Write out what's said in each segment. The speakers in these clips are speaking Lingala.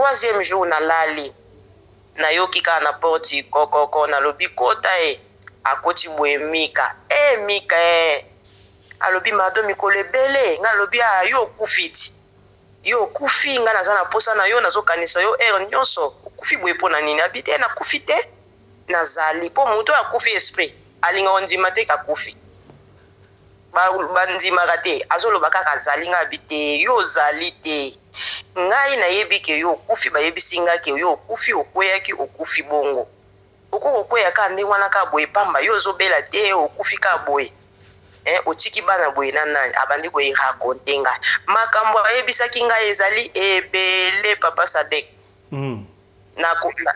Troisième jour nalali, nayoki kaka na porte kokoko, nalobi kota ye. Akoti boye Mika. Eh Mika eh. Alobi Mado mikolo ebele, nga nalobi ah yo okufi ti. Yo okufi, nga naza na posa na yo, nazokanisa yo heure nyonso. Okufi boye mpo na nini? Abi te, nakufi te. Nazali po moto oyo akufi esprit alinga kondima te kakufi. Bandimaka te, azoloba kaka azali. Nga abi te, yo ozali te. Ngai nayebi ke yo okufi, bayebisi nga ke yo okufi, okweyaki, okufi bongo. Okoki kokweya kaka ndenge wana kaka boye pamba, yo ozobela te, okufi kaka boye. Eh, otiki bana boye na nani? Abandi koraconter ngai makambo ayebisaki ngai ezali ebele, papa Sadek.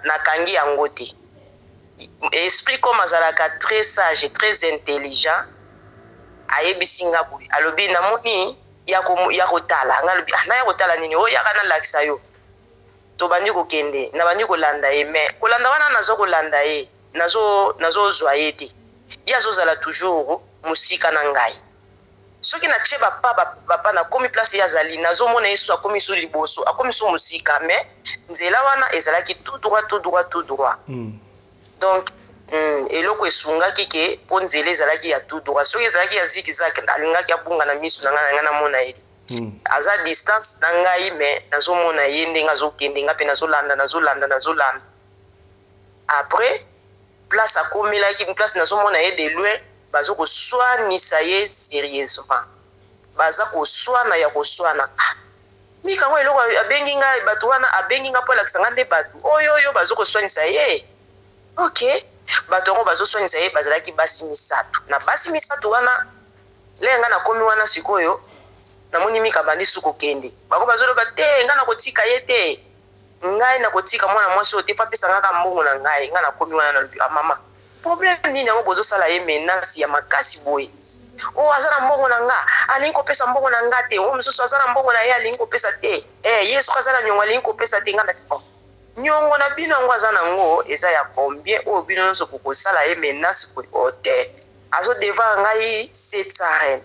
Nakangi yango te. Esprit comme azalaka très sage, très intelligent, ayebisi nga boye, alobi namoni ya kotala. Nga alobi ah, naya kotala nini? Oyo yaka nalakisa yo. Tobandi kokende, nabandi kolanda ye, mais kolanda wana naza kolanda ye, nazozwa ye te. Ye azozala toujours mosika na ngai. Soki natie bapa bapa, nakomi place ye azali, nazomona ye so akomi so liboso, akomi so mosika, mais nzela wana ezalaki tout droit, tout droit, tout droit. Donc eloko esungaki ke mpo nzela ezalaki ya tout droit. Soki ezalaki ya zigzag, alingaki abunga na miso na ngai, na ngai namona ye. Aza distance na ngai, mais nazomona ye ndenge azokende, nga mpe nazolanda, nazolanda, nazolanda. Après place akomelaki, place nazomona ye de loin, baza koswanisa ye sérieusement, baza koswana ya koswana. Ah, Mika yango eloko abengi ngai bato wana, abengi ngai mpo alakisa ngai nde bato oyo oyo baza koswanisa ye. Ok, bato yango bazoswanisa ye bazalaki basi misato. Na basi misato wana le ngai nakomi wana sikoyo, namoni Mika bandi su kokende. Bango bazoloba te, ngai nakotika ye te, ngai nakotika mwana mwasi oyo te, fa apesa ngai kaka mbongo na ngai. Ngai nakomi wana, nalobi ah mama, problème nini yango bozosala ye menace ya makasi boye? Oyo aza na mbongo na nga, alingi kopesa mbongo na nga te. Oyo mosusu aza na mbongo na ye, alingi kopesa te. Eh, ye soki aza na niongo, alingi kopesa te. Nga na oh, niongo na bino yango aza nango eza ya combien oyo bino nyonso bokosala ye menace boye? Oyo te, azodevoir ngai 700 rand.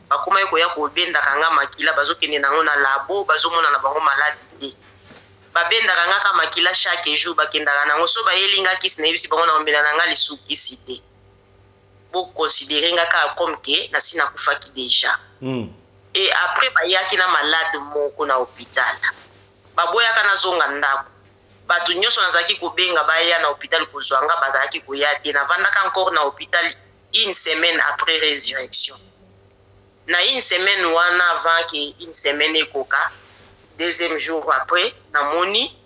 Bakomaki koya kobendaka nga makila, bazokende nango na labo, bazomona na bango maladi te. Babendaka nga ka makila chaque jour, bakendaka nango. So bayeli nga kisi, nayebisi bango na komela na nga lisusu kisi te, boconsidérer nga kaka comme ke nasi nakufaki déjà. Et après bayaki na malade moko na hôpital, baboyaka nazonga ndako. Bato nyonso nazalaki kobenga baya na hôpital kozwa nga, bazalaki koya te. Navandaka encore na hôpital une semaine après résurrection. Na une semaine wana, avant ke une semaine ekoka, deuxième jour après, namoni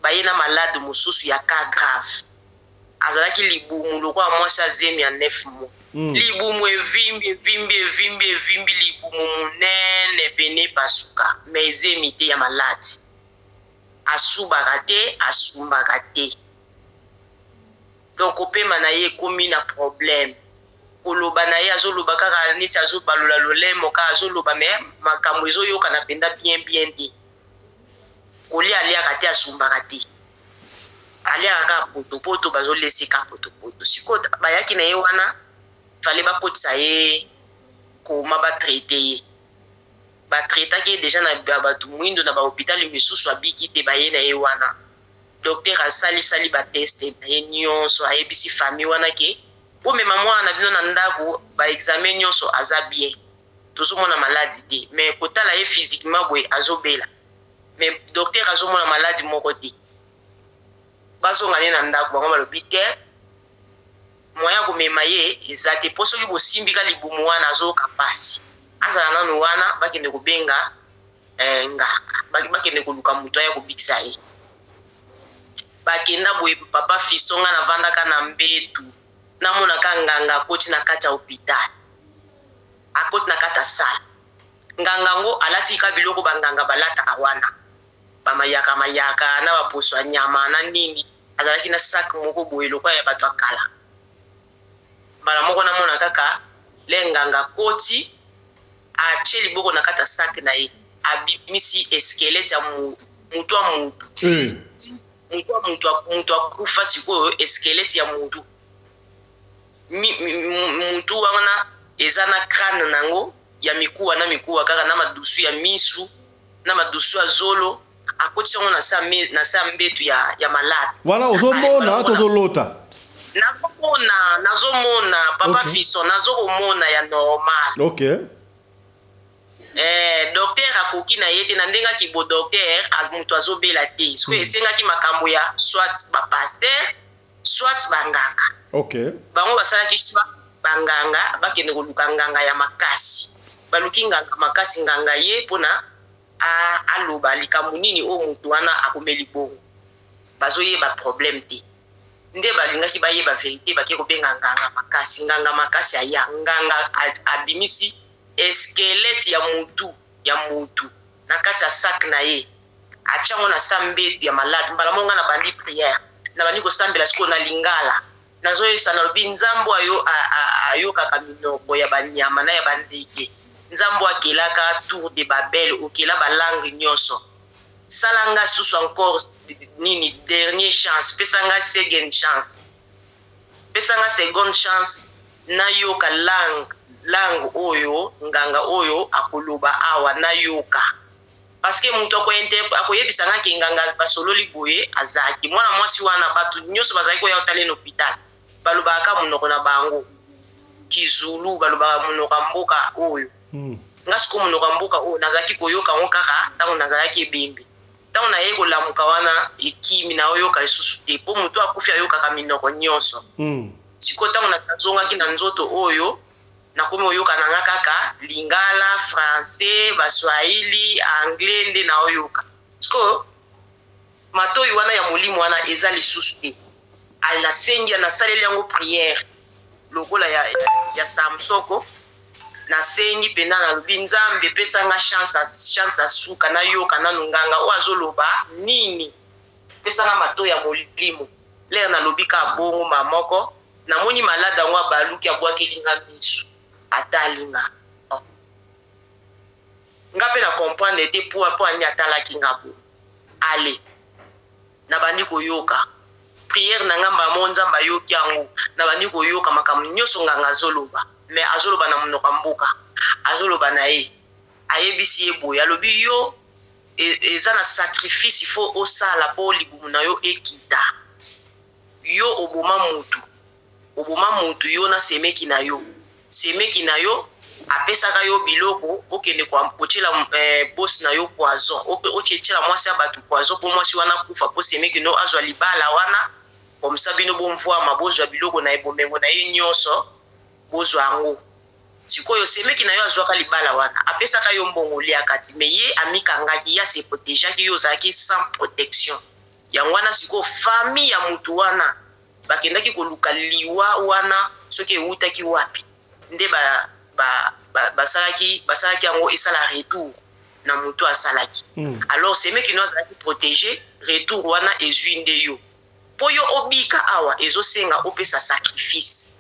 baye na malade mosusu ya cas grave. Azalaki libumu lokola mwasi azemi ya 9 mois. Libumu evimbi, evimbi, evimbi, evimbi, libumu monene pene pasuka, mais ezemi te ya maladi. Asubaka te, asumbaka te, donc kopema na ye ekomi na problème. Koloba na ye, azoloba kaka neti azobalola lolemo kaka, azoloba mais makambo ezoyokana mpenza bien bien te. Kolia aliaka te, asumbaka te, aliaka kaka potopoto, bazoleseka potopoto. Sikoyo bayaki na ye wana, fallait bakotisa ye koma, batraiter ye. Batraitaki ye déjà na bato mwindo na bahôpital misusu, abiki te. Baye na ye wana, docteur asalisali batest na ye nyonso, ayebisi famille wana ke bomema mwana na bino na ndako, baexamen nyonso aza bien, tozomona maladi te. Mais kotala ye physiquement boye, azobela, mais docteur azomona maladi moko te. Bazonga ne na ndako. Bango balobi te, moyen ya komema ye eza te, mpo soki bosimbika libumu wana, azoyoka mpasi. Azala nanu wana, bakende kobenga nganga, bakende koluka moto aya kobikisa ye. Bakenda boye, papa Fiston, nga navandaka na mbetu, namonaka nganga akoti na kati ya hôpital, akoti na kati ya salle. Nganga yango alati ka biloko banganga balataka wana, bamayaka mayaka na baposo ya nyama na nini. Azalaki na sac moko boye lokola ya bato ya kala. Mbala moko namona kaka le nganga akoti, atie liboko na kati ya sac na ye, abimisi squelette ya mutu ya mutu. Mutu ya mutu, mutu akufa. Sikoyo squelette ya mutu, mutu wana eza na crâne nango ya mikuwa na mikuwa kaka, na madusu ya misu na madusu ya zolo. Akotisi yango na se ya mbetu ya malade. Wana ozomona to ozolota? Nazomona, nazomona papa. Fiston, nazokomona ya normal. Eh, docteur akoki na ye te na ndenge akibo docteur, moto azobela te. Sikoyo esengaki makambo ya soit bapasteur, soit banganga. Bango basalaki soit banganga, bakende koluka nganga ya makasi. Baluki nganga makasi, nganga ye mpona aloba likambo nini oyo motu wana akomeli bongo. Bazoyeba problème te, nde balingaki bayeba vérité. Bake kobenga nganga makasi. Nganga makasi aya, nganga abimisi squelette ya mutu ya mutu na kati ya sac na ye, atiango na sa mbetu ya malade. Mbala moko nga na bandi prière, na bandi kosambela sikoyo na lingala. Nazoyebisa, nalobi: Nzambe ayo ayokaka minoko ya banyama na ya bandeke, Nzambe akelaka tour de Babel, okela balangue nyonso, sala nga susu encore nini, dernier chance, pesa nga second chance, pesa nga seconde chance, nayoka langue oyo nganga oyo akoloba awa, nayoka. Parce que moto akoyebisa nga ke nganga basololi boye, azalaki mwana mwasi wana. Bato nyonso bazalaki koya otala na hôpital, balobaka monoko na bango, Kizulu, balobaka monoko ya mboka oyo. Nga sikoyo monoko ya mboka oyo nazalaki koyoka yango kaka ntango nazalaki ebembe. Ntango naye kolamuka wana, ekimi, naoyoka lisusu te, mpo moto akufi ayokaka minoko nyonso. Sikoyo ntango nazongaki na nzoto oyo, nakomi oyoka na nga kaka lingala, français, baswahili, anglais nde naoyoka. Sikoyo matoi wana ya molimo wana eza lisusu te. Nasengi, nasaleli yango prière lokola ya Samsoko. Nasengi mpenza, nalobi: Nzambe, epesanga chance, chance asuka, nayoka nanu nganga oyo azoloba nini, pesanga matoi ya molimo. L'heure nalobi ka bongo, ma moko namoni malade yango abaluki, abwakeli nga misu, atali nga. Nga mpe na comprendre te po ani atalaki nga boye. Ale, nabandi koyoka prière na nga mbala moko, Nzambe ayoki yango. Nabandi koyoka makambo nyonso nganga azoloba, mais azoloba na monoko ya mboka. Azoloba na ye, ayebisi ye boye, alobi: yo eza na sacrifice il faut osala mpo libumu na yo ekita. Yo oboma mutu, oboma mutu, yo na semeki na yo. Semeki na yo apesaka yo biloko, okende kotiela bosi na yo poison, otiela mwasi ya bato poison mpo mwasi wana kufa, mpo semeki no azwa libala wana. Comme ça bino bomvwama, bozwa biloko na ye, bomengo na ye nyonso bozwa yango. Sikoyo semeki na yo azwaka libala wana, apesaka yo mbongo, oliaka ti, mais ye amikangaki, ye ase protégeaki, yo ozalaki sans protection. Yango wana sikoyo famille ya mutu wana bakendaki koluka liwa wana soki ewutaki wapi, nde basalaki yango esala retour na motu asalaki. Alors semeki no azalaki protégé, retour wana ezwi nde yo. Mpo yo obika awa, ezosenga opesa sacrifice,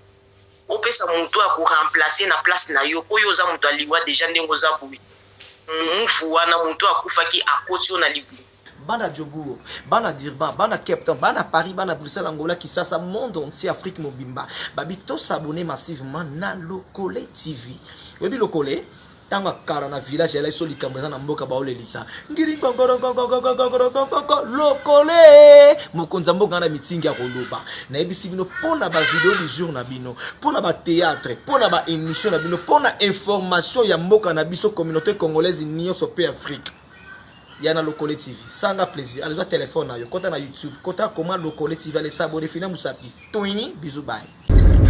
opesa motu akoremplace na place na yo, mpo yo oza moto aliwa déjà. Ndenge oza boye, mufu wana, motu akufaki, akoti yo na libumu. Bana Jobourg, bana Durban, bana Cape Town, bana Paris, bana Bruxelles, Angola, Kinshasa, monde entier, Afrique mobimba, babi tos'abonner massivement na Lokole TV. Oyebi Lokole, ntango akala na village elai so likambo eza na mboka, baolelisa ngiri ngongorongongongongongongongoko. Lokole, mokonzi ya mboka na mitingi ya koloba. Nayebisi bino, mpo na bavideo du jour na bino, mpo na bathéâtre, mpo na baémission na bino, mpo na information ya mboka na biso, communauté congolaise nyonso mpe Afrique, ya na Lokole TV. Sanga plaisir, allez, zwa telefone na yo, kota na YouTube, kota koma Lokole TV, allez s'abonner, fina mosapi toini. Bisous, bye.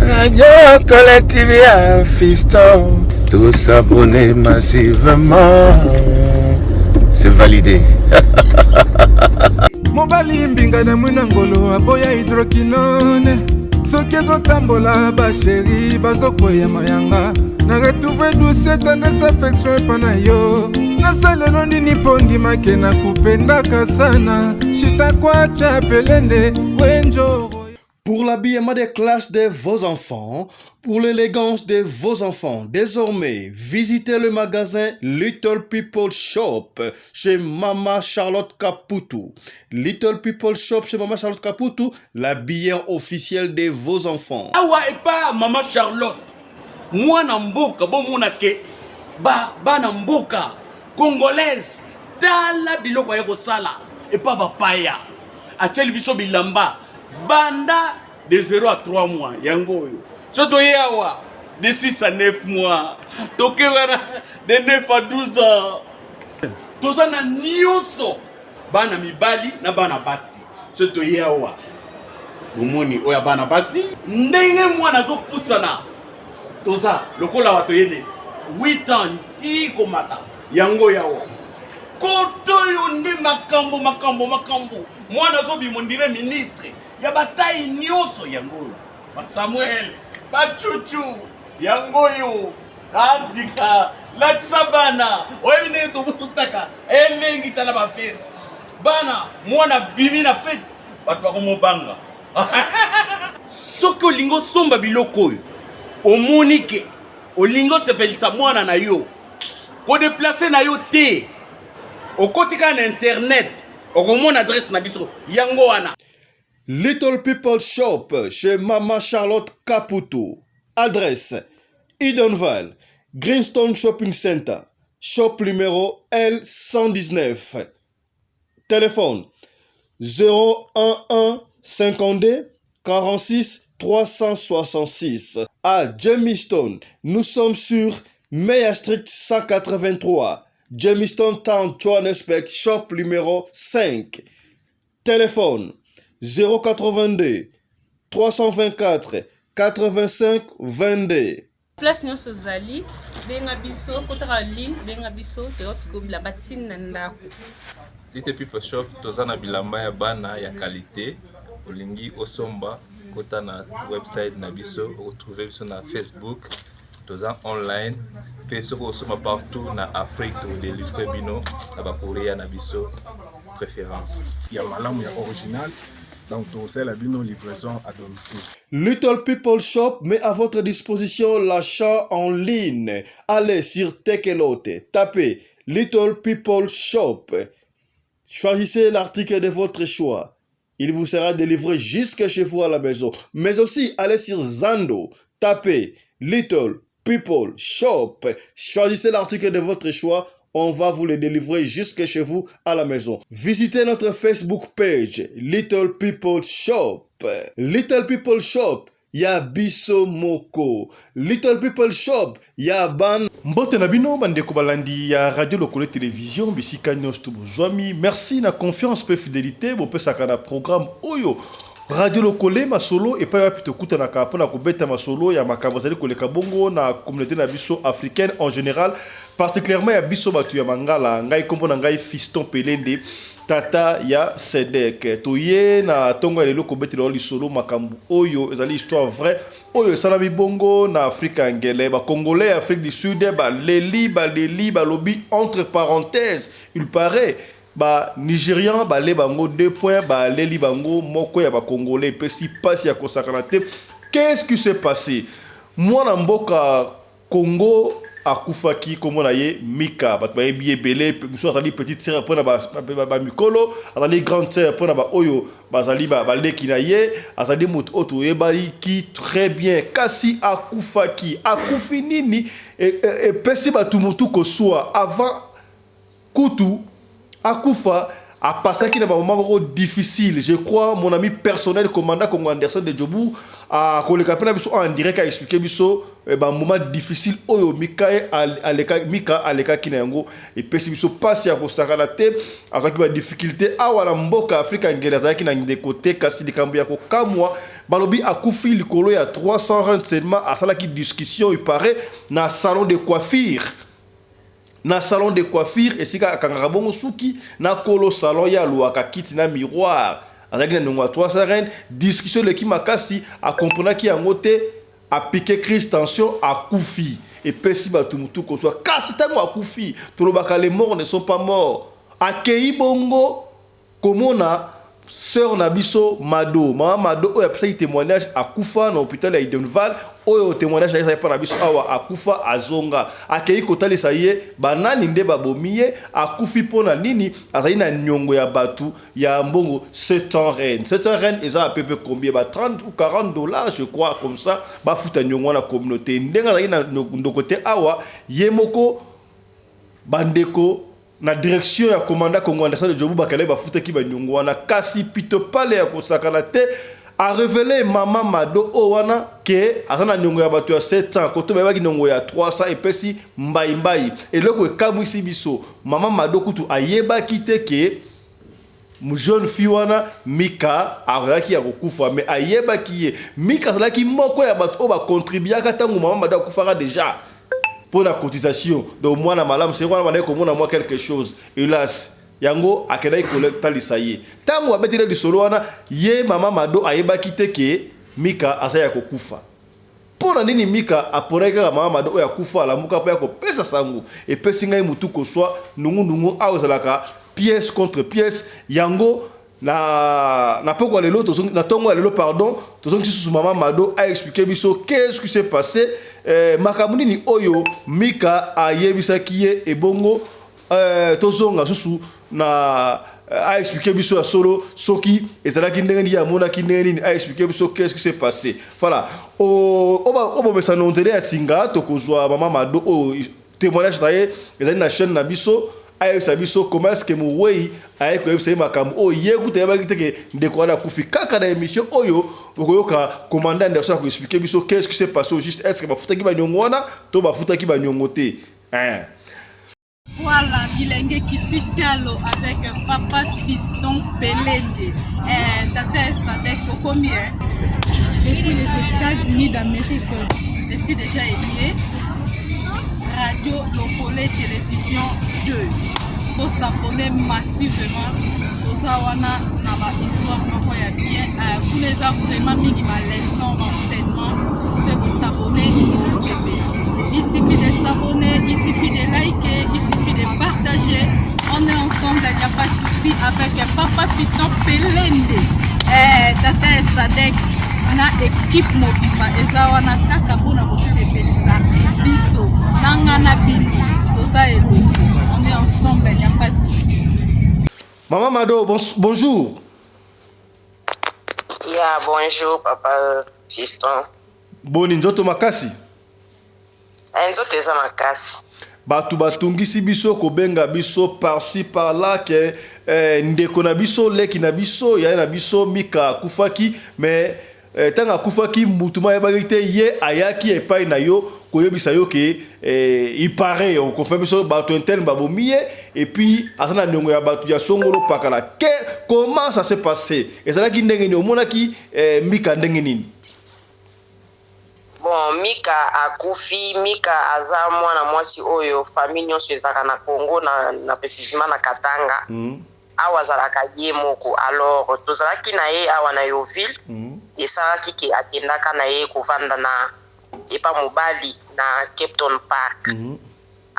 Lokole TV ya fiston, tous s'abonner massivement. C'est validé. Mobali mbinga na mwina ngolo aboya hydroquinone, soki ezotambola, bachéri bazokwea mayanga. Na retrouve douce, tendresse, affection epa na yo. Nasalelo nini mpo ndimake na kupendaka sana shitakwacha pelende wenjoro. Pour l'habillement des classes de vos enfants, pour l'élégance de vos enfants, désormais, visitez le magasin Little People Shop chez Mama Charlotte Caputu. Little People Shop chez Mama Charlotte Caputu, l'habilleur officiel de vos enfants. Awa epa Mama Charlotte, mwana mboka, bomona ke bana mboka congolaise, tala biloko ya kosala. epa bapaya atieli biso bilamba banda de 0 à 3 mois yango oyo so toye awa de 6 à 9 mois toke wana de 9 à 12 ans toza na nyonso bana mibali na bana basi so toye awa bomoni oyo ya bana basi ndenge mwana azopusana toza lokola bato yene 8 ans ti komata yango yawa koto oyo nde makambo makambo makambo mwana azobima ondire ministre ya batai nyonso yango oyo basamuel bacucu yango oyo abika latisa bana oyebi ndenge tobutaka elengi tala bafeste bana mwana bimi na fete bato bakomobanga soki olingi osomba biloko oyo omoni ke olingi osepelisa mwana na yo kodeplace na yo te okoti kaka na internet okomona adresse na biso yango wana. Little People Shop chez Mama Charlotte Kaputu. Adresse Edenvale, Greenstone Shopping Center, shop numéro L119. Téléphone 011 52 46 366. À Jamestown, nous sommes sur Meyer Street 183, Jamestown Town, Johannesburg, shop numéro 5. Téléphone 082 324 85 22. Place nyonso ozali benga biso kotaka ligne benga biso toyoti ko bilamba ti na ndako. Little People Shop toza na bilamba ya bana ya qualite olingi osomba kota na website na biso okotrouve biso na Facebook toza online pe soki osomba partout na Afrique tokodelivre bino na ba courrier na biso préférence ya malamu ya original donc tokosalela bino livraison à domicile. Little People Shop met à votre disposition l'achat en ligne. Allez sur Tekelote, tapez Little People Shop. Choisissez l'article de votre choix. Il vous sera délivré jusque chez vous à la maison. Mais aussi, allez sur Zando, tapez Little People Shop. Choisissez l'article de votre choix. On va vous le délivrer jusque chez vous à la maison. Visitez notre Facebook page Little People Shop. Little People Shop ya biso moko. Little People Shop ya ban. Mbote na bino bandeko balandi ya Radio Lokole Television bisika nyonso to bozwami. Merci na confiance pe fidelite bopesaka na programme oyo Radio Lokole masolo epai wapi tokutanaka mpo na kobeta masolo ya makambo ezali koleka bongo na communauté na biso africaine en général particulièrement ya biso bato ya Mangala. Ngai kombo na ngai Fiston Pelende tata ya Sedek. Toye na tongo ya lelo kobetela yo lisolo makambo oyo ezali histoire vraie oyo esalami bongo na Afrika ya ngele. Ba Congolais ya Afrique du Sud baleli baleli balobi entre parenthèses il parait Ba Nigerians bale bango deux points baleli bango moko ya ba Congolais epesi pasi ya kosakana te qu'est-ce qui s'est passe? Mwana mboka Congo akufaki kombo na ye Mika bato bayebi ye ebele mosusu azali petite sœur mpona ba mikolo azali grande sœur mpona ba oyo bazali baleki na ye azali moto oyo toyebaki très bien kasi akufaki akufi nini epesi bato motu kosua avant Kutu akufa a passaki na ba moment moko difficile je crois mon ami personnel commandant Congo Anderson de Djobu akoleka pe na biso en direct a expliquer biso ba moment difficile oyo Mikae aleka Mika alekaki na yango epesi biso pasi ya kosakana te azwaki ba difficulte awa na mboka Afrika ngele azalaki na ndeko te kasi likambo ya kokamwa balobi akufi likolo ya 300 rand seulement asalaki discussion il paraît na salon de coiffure Na salon de coiffure esika akangaka bongo suki na kolo salon ye aluaka kiti na miroir azalaki na niongo ya 300 rand discussion eleki makasi a comprenaki yango te a pique crise tension akufi epesi batu mutu kosua kasi tango akufi tolobaka les morts ne sont pas morts akeyi bongo Komona soeur na biso Mado, maman Mado oyo apesaki temoignage akufa na hopital ya Edenval, oyo temoignage na ye ezali epai na biso awa, akufa azonga, akeyi kotalisa ye ba nani nde babomi ye, akufi mpo na nini, azali na niongo ya batu ya mbongo 700 rand, 700 rand eza à peu près combien, ba 30 ou 40 dollars je crois comme ça, bafuta niongo wana communaute, ndenge azalaki na ndoko te awa, ye moko ba ndeko. Na direction ya commandant Congo Anderson de Djobu bakendaki bafutaki ba niongo wana kasi pitopale ya kosakana te a reveler mama Mado oyo wana que aza na niongo ya bato ya 700 koto bayebaki niongo ya 300 epesi mbayi mbayi. Eloko ekamwisi biso mama Mado kutu ayebaki te que jeune fille wana Mika azalaki ya kokufa mais ayebaki ye. Mika azalaki moko ya bato oyo ba contribuaka tango mama Mado akufaka dejà pona cotisation donc mwana malamu seko wana bandaki komona mwa quelque chose helas yango akendaki kotalisa ye ntango abeteli lisolo wana ye mama Mado ayebaki te ke Mika aza ya kokufa. Mpo na nini Mika aponaki kaka mama Mado oyo akufa alamuka mpo ya kopesa sango? Epesi ngai mutu koswa nungu nungu awa ezalaka pièce contre pièce yango na na pokwa lelo tozongi na tongo ya lelo pardon tozongisi susu mama Mado a expliquer biso qu'est-ce qui s'est passé eh, makambo nini oyo Mika ayebisaki ye ebongo Eh, tozonga susu na eh, a expliquer biso ya solo soki ezalaki ndenge nini ye amonaki ndenge nini a expliquer biso qu'est-ce qui s'est passé. Voilà, obomesano nzela ya singa tokozwa mama Mado oyo témoignage na ye ezali na chaîne na biso ayebisa biso comment est-ce que mowei aye koyebisa ye makambo oyo ye kuta ayebaki te ke ndeko wana akufi. Kaka na émission oyo okoyoka commandant Anderson akoexpliquer biso qu'est-ce qui s'est passé au juste, est-ce que bafutaki baniongo wana to bafutaki baniongo te, hein. Voilà, bilenge kiti talo avec papa fiston Pelende. Eh, tata Sadek okomi eh. Depuis les États-Unis d'Amérique, je suis déjà aimé. Radio Lokole Télévision 2. Pour s'abonner massivement. Toza wana na ba histoire moko ya bien. Euh, kuna eza vraiment mingi ba leçon, ba enseignement. C'est pour s'abonner au CPA. Il suffit de s'abonner, il suffit de liker, il suffit de partager. On est ensemble, il n'y a pas de souci avec Papa Fiston Pelende. Eh, Tata Sadek na équipe mobimba eza wana kaka mpona kosepelisa biso na nga na bino toza elongo. On est ensemble, il n'y a pas de souci. Maman Mado, bon, bonjour. Ya, bonjour papa Fiston. Boni nzoto makasi? Eh, nzoto eza makasi. Bato batungisi biso kobenga biso par-ci par-là ke eh, ndeko na biso leki na biso yaya na biso Mika akufaki mais eh, ntango akufaki mutu ma ayebaki te ye ayaki epai na yo koyebisa yo ke eh, il paraît okofa biso bato intel babomi ye et puis aza na niongo ya bato ya songolo pakala. Ke comment ça s'est passé? Ezalaki ndenge nini? Omonaki eh, Mika ndenge nini? Bon, Mika akufi. Mika aza mwana mwasi oyo famille nyonso ezalaka na Congo, na précisément na Katanga. Awa azalaka ye moko. Alors tozalaki na ye awa na Yeoville. Esalaki ke akendaka na ye kovanda na epa mobali na Cape Town Park.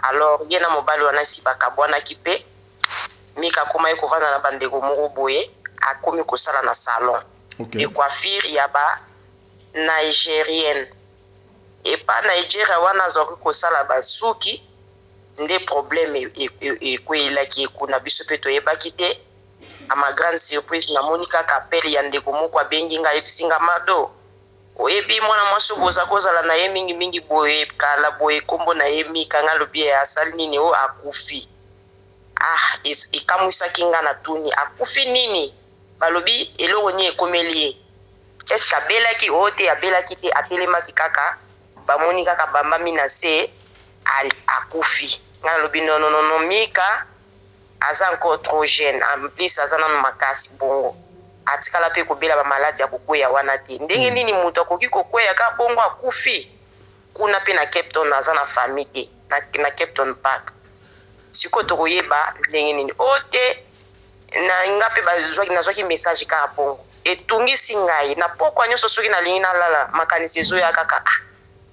Alors ye na mobali wana esi bakabwanaki mpe Mika akomaki kovanda na bandeko moko boye, akomi kosala na salon de coiffure ya ba Nigerienne. Epa Nigeria wana azwaki kosala basuki nde problème ekweyelaki ye kuna, biso pe toyebaki te. À ma grande surprise namoni kaka appel ya ndeko moko abengi nga, ayebisi nga Mado, oyebi mwana mwasi oyo boza kozala na ye mingi mingi boye kala boye, kombo na ye Mika. Nga alobi ye asali nini? O akufi. Ah, ekamwisaki nga, natuni akufi nini? Balobi eloko nini ekomeli ye? Est ce que abelaki? Oh te, abelaki te, atelemaki kaka, bamoni kaka abambami na se, akufi. Nga nalobi non non non, Mika aza encore trop jeune, en plus aza nanu makasi bongo, atikala pe kobela ba maladi ya kokweya wana te. Ndenge nini mutu akoki kokweya kaka bongo akufi? Kuna pe na Cape Town aza na famille te, na Cape Town Park. Sikoyo tokoyeba ndenge nini? Oh te, na nga pe bazwaki, nazwaki message kaka bongo. Etungisi ngai na pokwa nionso soki nalingi nalala makanisi ezoya kaka ah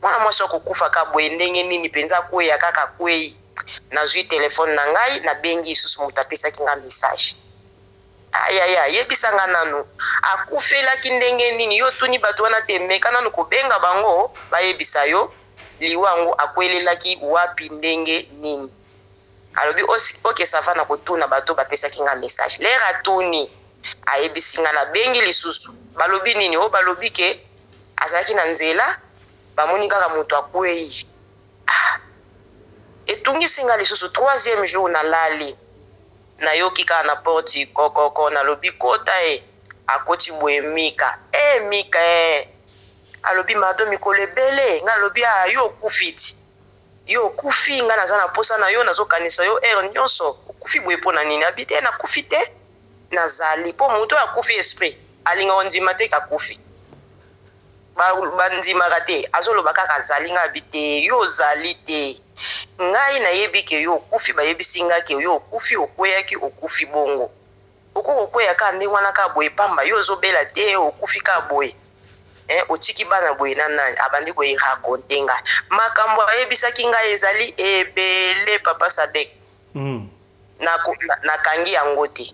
mwana mwasi oyo akokufa kaka boye ndenge nini penza akweya kaka akweyi. Nazwi telephone na ngai nabengi lisusu moto apesaki ngai message. Ah yaya yebisa ngai nanu akufelaki ndenge nini yo otuni bato wana te meka nanu kobenga bango bayebisa yo liwa yango akwelelaki wapi ndenge nini. Alobi ok ça va nakotuna bato oyo bapesaki nga message. L'heure atuni ayebisi nga nabengi lisusu balobi nini oh balobi ke azalaki na nzela bamoni kaka mutu akweyi ah! Etungisi nga lisusu troisième jour nalali nayoki kaka na porte kokoko nalobi kota e akoti boye Mika eh Mika eh alobi Mado mikolo ebele nga nalobi ah yo okufi ti yo okufi nga naza na posa na yo nazokanisa yo heure nionso okufi boye pona nini abi te nakufi te nazali po mutu oyo akufi esprit alinga kondima te ke akufi. Ba bandimaka te azoloba kaka azali ngai abi te yo ozali te ngai nayebi ke yo okufi bayebisi ngai ke yo okufi okweyaki okufi bongo okoki kokweya kaka ndenge wana kaka boye pamba yo ozobela te okufi kaka boye eh, otiki bana boye na nani abandi ko raconte ngai makambo ayebisaki ngai ezali ebele papa Sadek mm. Nakangi yango te.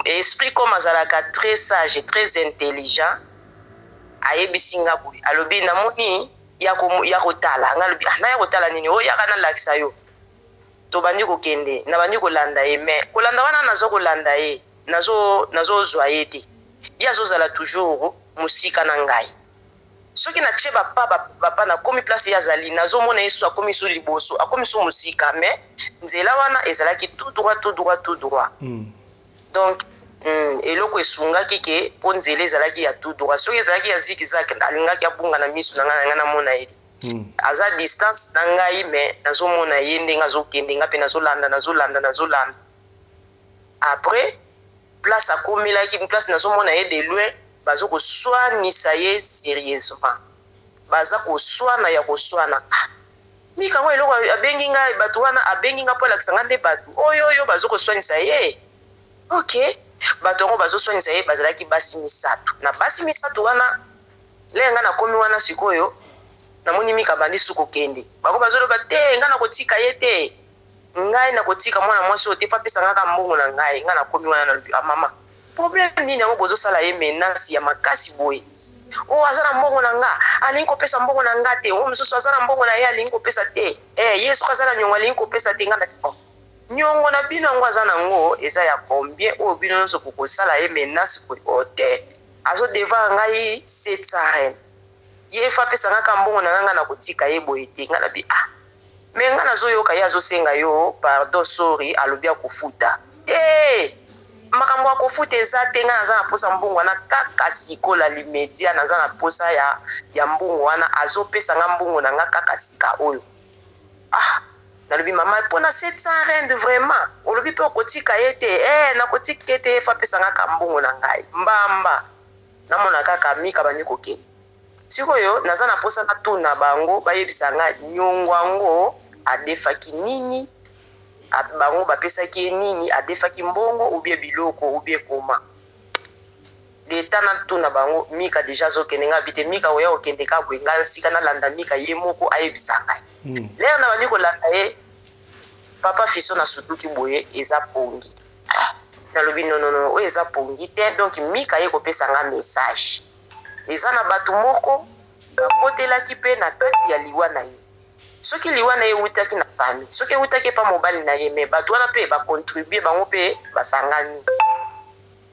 Esprit comme azalaka très sage, très intelligent, ayebisi nga boye, alobi namoni ya kotala. Nga alobi ah naya kotala nini? Oh yaka nalakisa yo. Tobandi kokende, nabandi kolanda ye mais kolanda wana nazo kolanda ye, nazo nazozwa ye te. Ye azozala toujours mosika na ngai. Soki na tie ba pas ba pas na komi place ye azali nazo mona ye lisusu akomi lisusu liboso akomi lisusu musika mais nzela wana ezalaki tout droit tout droit tout droit donc eloko esungaki ke po nzela ezalaki ya tout droit soki ezalaki ya zig zag alingaki abunga na misu na ngai na ngai namona ye te aza distance na ngai mais nazo mona ye ndenge azo kende ngai pe nazo landa nazo landa nazo landa après Place akomelaki place nazo mona ye de loin bazo ko swanisa ye serieusement baza ko swana ya ko swana ah Mika yango eloko abengi nga batu wana abengi nga po alakisa nga nde batu oyo oyo bazo ko swanisa ye ok batu yango bazo swanisa ye bazalaki basi misatu na basi misatu wana lere nga nakomi wana sikoyo namoni Mika abandi su kokende bango bazo loba te nga nakotika ye te Ngai nakotika mwana mwasi oyo te faut apesa nga kaka mbongo na ngai nga nakomi wana nalobi ah mama problème nini yango bozosala ye menace ya makasi boye oh aza na mbongo na nga alingi kopesa mbongo na nga te oyo mosusu aza na mbongo na ye alingi kopesa te eh ye soki aza na niongo alingi kopesa te nga na oh niongo na bino yango aza na ngo eza ya combien oyo bino nyonso bokosala ye menace boye oh te azo devoir ngai 700 reine ye faut apesa nga kaka mbongo na nga nga nakotika ye boye te nga nabi ah Mais nga nazo yoka ye azo senga yo pardon sorry alobi akofuta te makambo ya kofuta eza te nga naza na posa mbongo wana kaka siko la l'imedia naza na posa ya ya mbongo wana azo pesa nga mbongo na nga kaka sika oyo ah nalobi mama pona 700 rand vraiment olobi pe okotika ye te eh nakotika ye te faut apesa nga kaka mbongo na ngai mbamba namona kaka mika abandi kokende Sikoyo naza na posa natuna bango bayebisa nga niongo yango adefaki nini bango bapesaki ye nini adefaki mbongo ou bien biloko ou bien comment le temps natuna bango Mika dejà azokende nga bite Mika oya okende ka boye nga sika nalanda Mika ye moko ayebisa ngai lere nabandi kolanda ye papa Fiston nasutuki boye eza pongi ah nalobi nonono oyo eza pongi te donc Mika aye kopesa nga message Eza na batu moko bakotelaki pe na kati ya liwa na ye. Soki liwa na ye ewutaki na famille, soki ewutaki epa mobali na ye mais batu wana pe ba contribuer bango pe basangani.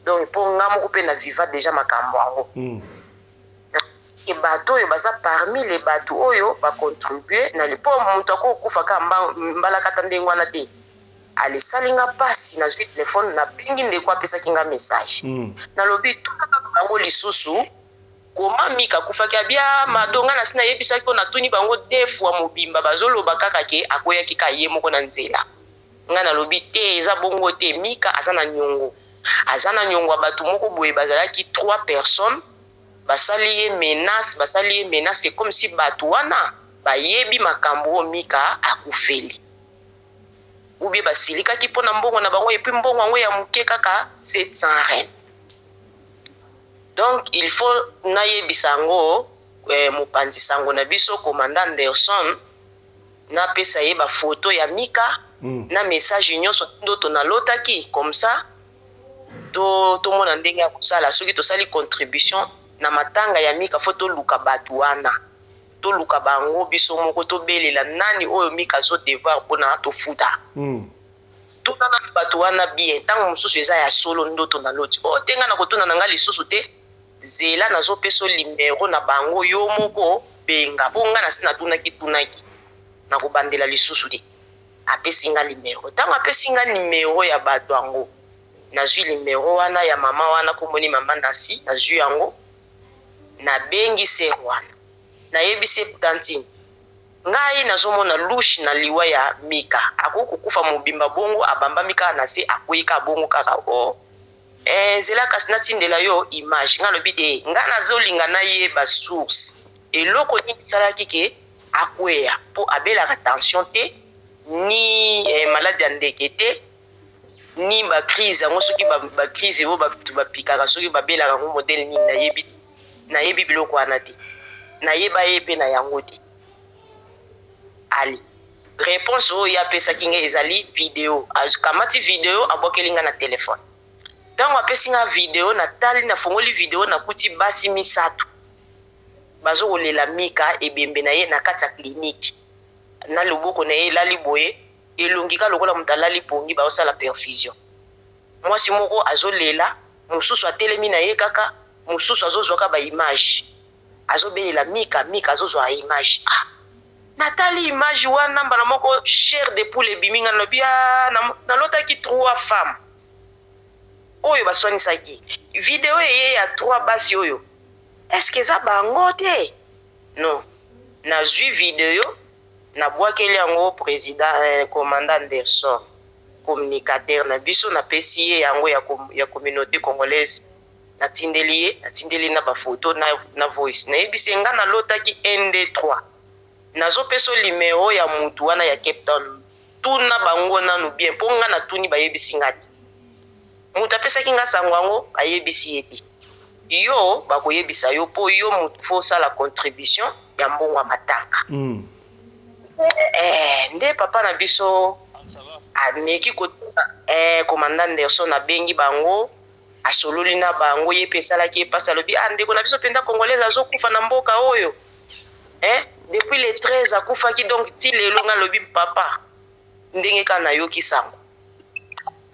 Donc po nga moko pe na viva dejà makambo yango. Que batu oyo baza parmi les batu oyo ba contribuer na po mutu ako kufa kaka mbalakata ndenge wana te. Ale esali nga pasi nazui telephone na bengi ndeko apesaki nga message nalobi tuna kaka bango lisusu koma mika akufaki abi ah mado nga nasi nayebisaki yo natuni bango deux fois mobimba bazoloba kaka ke akweyaki kaka ye moko na nzela nga nalobi te eza bongo te mika aza na niongo aza na niongo ya batu moko boye bazalaki trois personnes basali ye menace basali ye menace c'est comme si batu wana bayebi makambo oyo mika akufeli. Ou bien basilikaki pona mbongo na bango et puis mbongo yango ya muke kaka 700 rand. Donc il faut nayebisa yango mopanzi sango na biso commandant Anderson napesa ye ba photo ya Mika na message nionso ndoto nalotaki comme ça to tomona ndenge ya kosala soki tosali contribution na matanga ya Mika faut toluka batu wana. Toluka bango biso moko tobelela nani oyo mika azo devoir pona tofuta. Tuna nanu batu wana bien tango mosusu eza ya solo ndoto na loti oh te nga nakotuna na nga lisusu te zela nazo peso limero na bango yo moko benga po nga nasi natunaki tunaki. Nakobandela lisusu te. Apesi nga limero. Ntango apesi nga nimero ya bato yango, nazwi limero wana ya mama wana, komoni mama Nancy, nazwi yango, nabengi sœur wana. Nayebisi ye tantine, ngai nazomona louche na liwa ya Mika. Akoki kokufa mobimba bongo, abambami kaka na se, akwei kaka bongo kaka. Oh, eh, zela kasi natindela yo image. Ngai nalobi te, ngai nazolinga nayeba source. Eloko nini esalaki ke akweya, po abelaka tension te, ni eh, maladi ya ndeke te, ni ba crise yango, soki ba crise oyo bato bapikaka, soki babelaka yango modèle nini, nayebi te. Nayebi biloko wana te, nayeba ye mpe na yango te. Ali réponse oyo ye apesaki ngai ezali video. Akamati video, abwakeli ngai na telefone. Ntango apesi ngai video, natali, nafongoli video, nakuti basi misato bazokolela Mika, ebembe na ye na kati ya clinique, na loboko na ye elali boye, elongi ka lokola moto alali pongi, baosala perfusion. Mwasi moko azolela, mosusu atelemi na ye kaka, mosusu azozwaka ba image, azobelela Mika, Mika azozwa image. Ah, natali image wana, mbala moko chair de poule ebimi nga. Nalobi, ah, nalotaki trois femmes oyo baswanisaki. Video eye ya trois basi oyo, est-ce eza bango te? Non, nazwi video, nabwakeli yango président, commandant Anderson, communicateur na biso. Napesi ye yango ya communauté congolaise. Natindeli ye, natindeli na bafoto na voice. Nayebisi ye, nga nalotaki 1 2 3, nazopesa limero ya mutu wana ya Cape Town, tuna bango nanu bien, mpo nga natuni, bayebisi nga te. Moto apesaki nga sango yango, ayebisi ye te. Yo bakoyebisa yo, mpo yo motu faut osala contribution ya mbongo ya matanga. Nde papa na biso ameki kotuna commandant Anderson, abengi bango, asololi na bango. Ye mpe esalaki ye mpasi. Alobi, ah, ndeko na biso mpenza congolaise azokufa na mboka oyo, eh? Depuis le 13 akufaki, donc ti lelo. Nga alobi, papa, ndenge kaka nayoki sango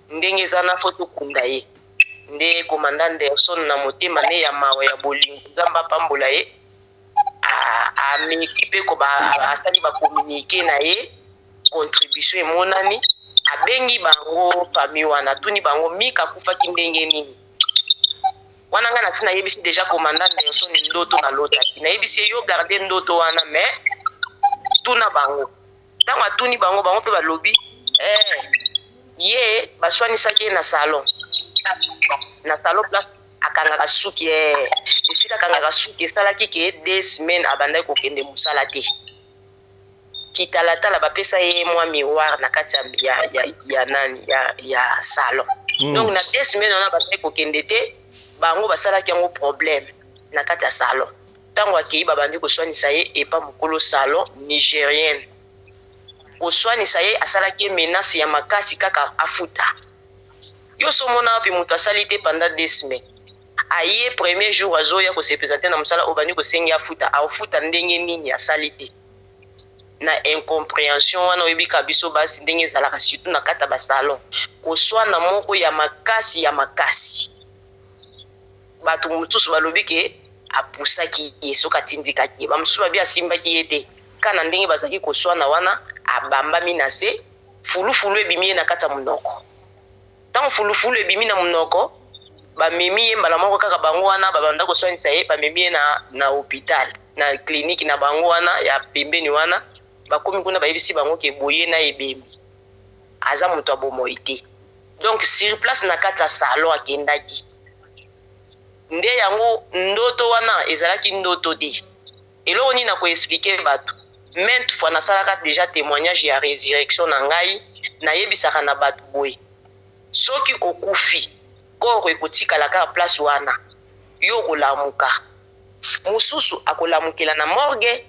ndenge eza na, faut tokunda ye. Nde commandant Anderson na motema ne ya mawa, ya bolingo, Nzambe apambola ye, ameki mpe asali bacommuniqué na ye, contribution emonani. Abengi bango, famille wana, atuni bango Mika akufaki ndenge nini. Wana ngai nati nayebisi déjà commandant Anderson ndoto nalotaki. Nayebisi ye, yo garde ndoto wana, mais tuna bango. Ntango atuni bango, bango mpe balobi, eh, ye baswanisaki ye na salon, na salon place akangaka suki. Esika akangaka suki, esalaki ke 2 semaines abandaki kokende mosala te. Kitalatala, bapesa ye mwa miroir na kati ya nani, ya salon. Donc na 2 semaines wana bandaki kokende te. Bango basalaki yango problème na kati ya salon. Ntango akei, babandi koswanisa ye epa mokolo salon nigérienne. Koswanisa ye, asalaki ye menace ya makasi kaka afuta. Yo so omona wapi moto asali te pendant 2 semaines, aye premier jour azoya kose présenter na mosala, oyo bandi kosengi afuta, afuta ndenge nini asali te? Na incompréhension wana, oyebi kaka biso basi ndenge ezalaka, surtout na kati ya basalon, koswana moko ya makasi ya makasi. Bato mosusu balobi ke apusaki ye, soki atindikaki ye. Bamosusu babi asimbaki ye te. Ka na ndenge bazalaki koswana wana, abambami na se, fulufulu ebimi ye na kati ya monoko. Ntango fulufulu ebimi na monoko, bamemi ye mbala moko kaka. Bango wana babanda koswanisa ye, bamemi ye na hôpital, na clinique na bango wana ya pembeni wana. Bakomi kuna, bayebisi bango ke boye na ebembi, aza moto ya bomoi te. Donc sur place na kati ya salon akendaki nde yango. Ndoto wana ezalaki ndoto te. Eloko nini na koexpliquer bato? Maintes fois nasalaka déjà témoignage ya résurrection na ngai. Nayebisaka na bato boye: soki okufi, corps ekotikala kaka place wana. Yo okolamuka, mosusu akolamukela na morgue,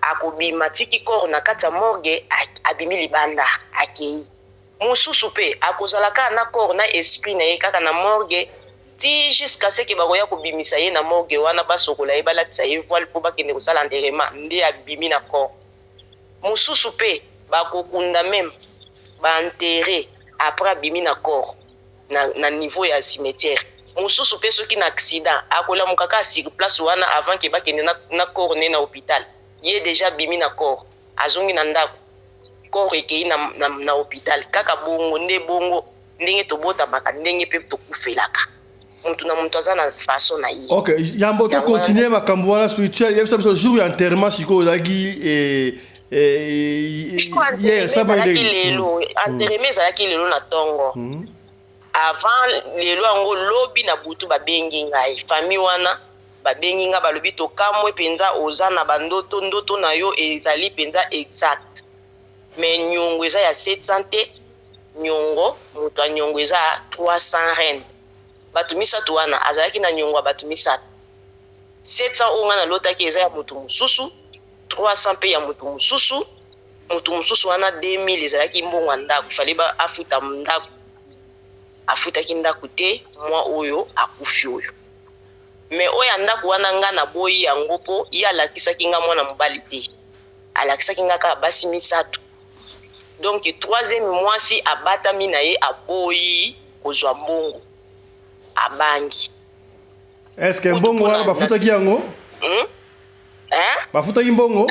akobima, tiki corps na kati ya morgue, abimi libanda, akei. Mosusu mpe akozala kaka na corps, na esprit na ye kaka na morgue, ti jusqu'à ce que bakoya kobimisa ye na morgue wana, basokola ye, balatisa ye voile mpo bakende kosala enterrement, nde abimi na corps. Mosusu mpe bakokunda, même baenterrer, après abimi na corps na niveau ya cimetière. Mosusu mpe soki na accident, akolamuka kaka sur place wana avant ke bakende na corps ne na hôpital, ye déjà abimi na corps. Azongi na ndako, corps ekeyi na, na, na hopital. Kaka bongo nde bongo, ndenge tobotamaka, ndenge pe tokufelaka. Mutu na mutu aza na façon na ye. Ok, yambo to Yango wana continuer makambo wana spirituel, yebisa biso jour ya enterrement sikoyo ozalaki eh, eh, Jour hier, enterrement saba ezalaki ndenge. lelo, enterrement ezalaki lelo na tongo. Avant lelo yango lobi na butu babengi ngai, famille wana babengi ngai balobi tokamwe penza oza na ba ndoto, ndoto na yo ezali penza exact mais niongo eza ya 700 te, niongo moto ya niongo eza 300 rand, batu misatu wana azalaki na niongo ya batu misatu, 700 oyo ngai nalotaki eza ya moto mosusu, 300 pe ya moto mosusu, moto mosusu wana 2000 ezalaki mbongo ya ndako, fallait ba afuta ndako, afutaki ndako te mois oyo akufi oyo. Mais oyo ya ndaku wana nga na boyi yango po ye alakisaki nga mwana mobali te alakisaki nga kaka basi misatu donc troisième mwasi abatami na ye aboyi kozua mbongo abangi. Est ce que Kutu mbongo wana pona bafutaki yango? Hum? Hein? Bafutaki mbongo?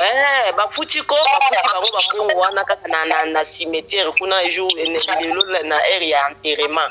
Eh, bafuti ko bafuti bango ba mbongo wana kaka na, na, na cimetière kuna jour lelo na heure ya enterrement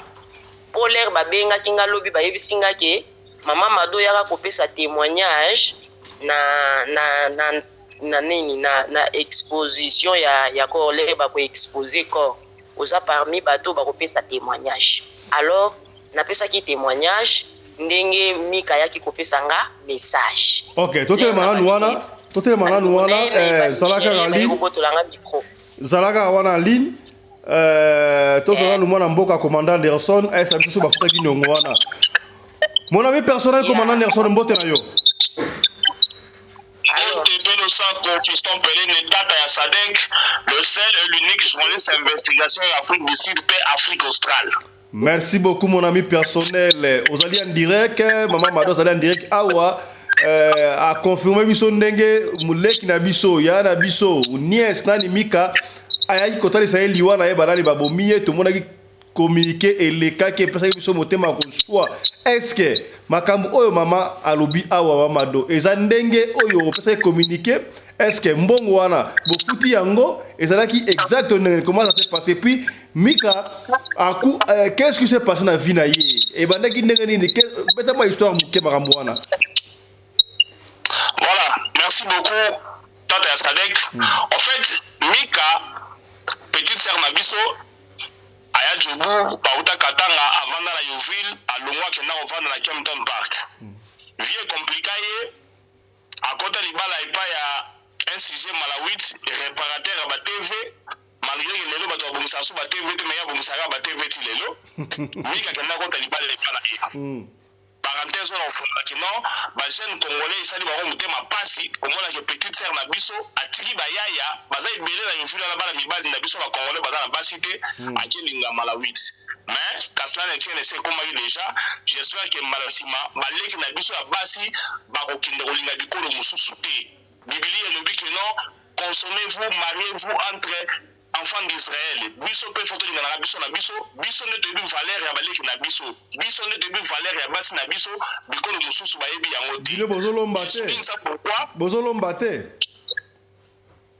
po l'heure babengaki nga lobi bayebisi nga ke mama Mado yaka kopesa témoignage na na na na nini na, na exposition ya, ya corps l'heure bako exposer corps oza parmi bato bakopesa témoignage alors Napesaki temoignage ndenge Mika ayaki kopesa nga message. Ok, totelema nanu wana, totelema nanu wana, eh, zala kaka en ligne. Kobotola nga micro. Zala kaka wana en ligne. Eh, tozwa nanu mwana mboka commandant Anderson, ayesa biso bafutaki niongo wana. Mon ami personnel commandant Anderson, mbote na yo. Mbote pe losako Fiston Pelende tata ya Sadec, le seul et l'unique journaliste ya investigation ya Afrique du Sud pe Afrique australe. Merci beaucoup mon ami personnel. Ozali en direct, maman Mado ozali en direct awa. Euh, a confirmer biso ndenge muleki na biso ya na biso nièce nani Mika ayaki kotalisa ye liwa na ye banani babomi ye tomonaki communiqué elekaki epesaki biso motema koswa est-ce makambo oyo mama alobi awa mama Mado eza ndenge oyo opesaki communiqué est-ce que mbongo wana bofuti yango ezalaki exact ndenge comment ça s'est passé puis Mika aku euh, qu'est-ce qui s'est passé na vie na ye ebandaki ndenge nini beta mwa histoire moke makambo wana. Voilà, merci beaucoup tata ya Sadek. En fait, Mika petite sœur na biso aya Joburg, bauta Katanga, avanda na Yeoville, alongwa akenda kovanda na Kempton Park. Vie ecomplika ye, akota libala epai ya un sujet malawite, reparateur ya ba TV, malgre que lelo bato babongisaka so ba TV te, mais ye abongisaka ba TV ti lelo. Mika akenda kota libala epai na ye. Parenthèse wana kofungola que non, ba jeunes congolais esali bango motema pasi komona que petite sœur na biso atiki ba yaya baza ebele na Yeoville wana bana mibali na biso ba congolais baza na basi te, ake linga malawite. Mais qu'à cela ne tienne esi ekomaki dejà, j'espère que mbala sima ba leki na biso ya basi bakokende kolinga bikolo mosusu te. Bibilia elobi que non, consommez-vous, mariez-vous entre enfants d'Israël. Biso pe faut tolinganaka biso na biso, biso nde toyebi valeur ya baleki na biso, biso nde toyebi valeur ya basi na biso, bikolo mosusu bayebi yango te. Bino bozolomba Je te. souligne ça pourquoi? Bozolomba te.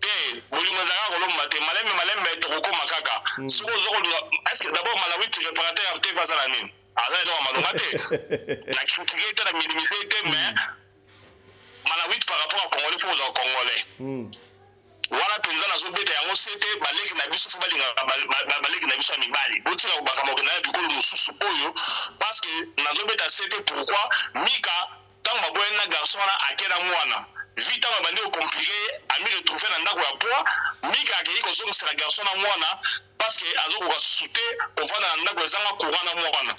Te, bolingo ezalaka kolomba te, malembe malembe tokokoma kaka. Soki ozo kolinga, est-ce que d'abord Malawi réparateur ya TV aza na nini? Aza eloko ya malonga te. Na critiquer te, na minimiser te, mais Malawite par rapport à congolais faut kozala congolais. Wana penza nazo beta yango sete, ba leki na biso faut balingaka ba leki na biso ya mibali. Botika kobakama kokenda na bikolo mosusu oyo parce que nazo beta sete pourquoi Mika tango baboyani na garçon wana ake na mwana. Vie tango ebandi ko compliquer ye ami retrouver na ndako ya poids, Mika akeyi kozongisela garçon na mwana parce que azo koka susu te kovanda na ndako ezanga courant na mwana.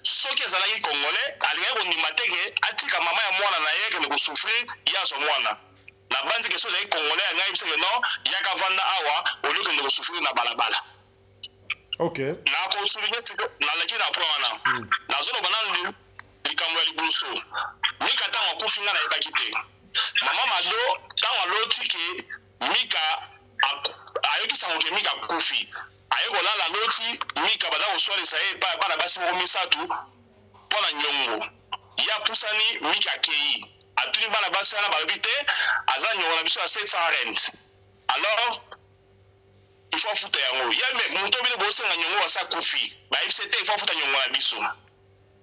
Soki ezalaki congolais alingaki kondima te ke atika mama ya mwana na ye akende ko souffrir ye azwa mwana. Nabanzi ke soki ezalaki congolais alingaki ayebisa ke non yaka vanda awa au lieu okende ko souffrir na balabala. Ok. Nako souligner sikoyo naleki na point wana. Nazo loba nanu likambo ya liboso. Mika tango akufi nga nayebaki te. Mama Mado tango aloti ke Mika ayoki sango ke Mika akufi, aye kolala aloti Mika baza koswanisa ye epai ya bana basi moko misatu mpo na nyongo. Ye apusani, Mika akeyi. Atuni bana basi wana, balobi te, aza niongo na biso ya 700 rand. Alors il faut afuta yango. Ye mais moto bino bosenga niongo asi akufi. Bayebisi ye te, il faut afuta niongo na biso.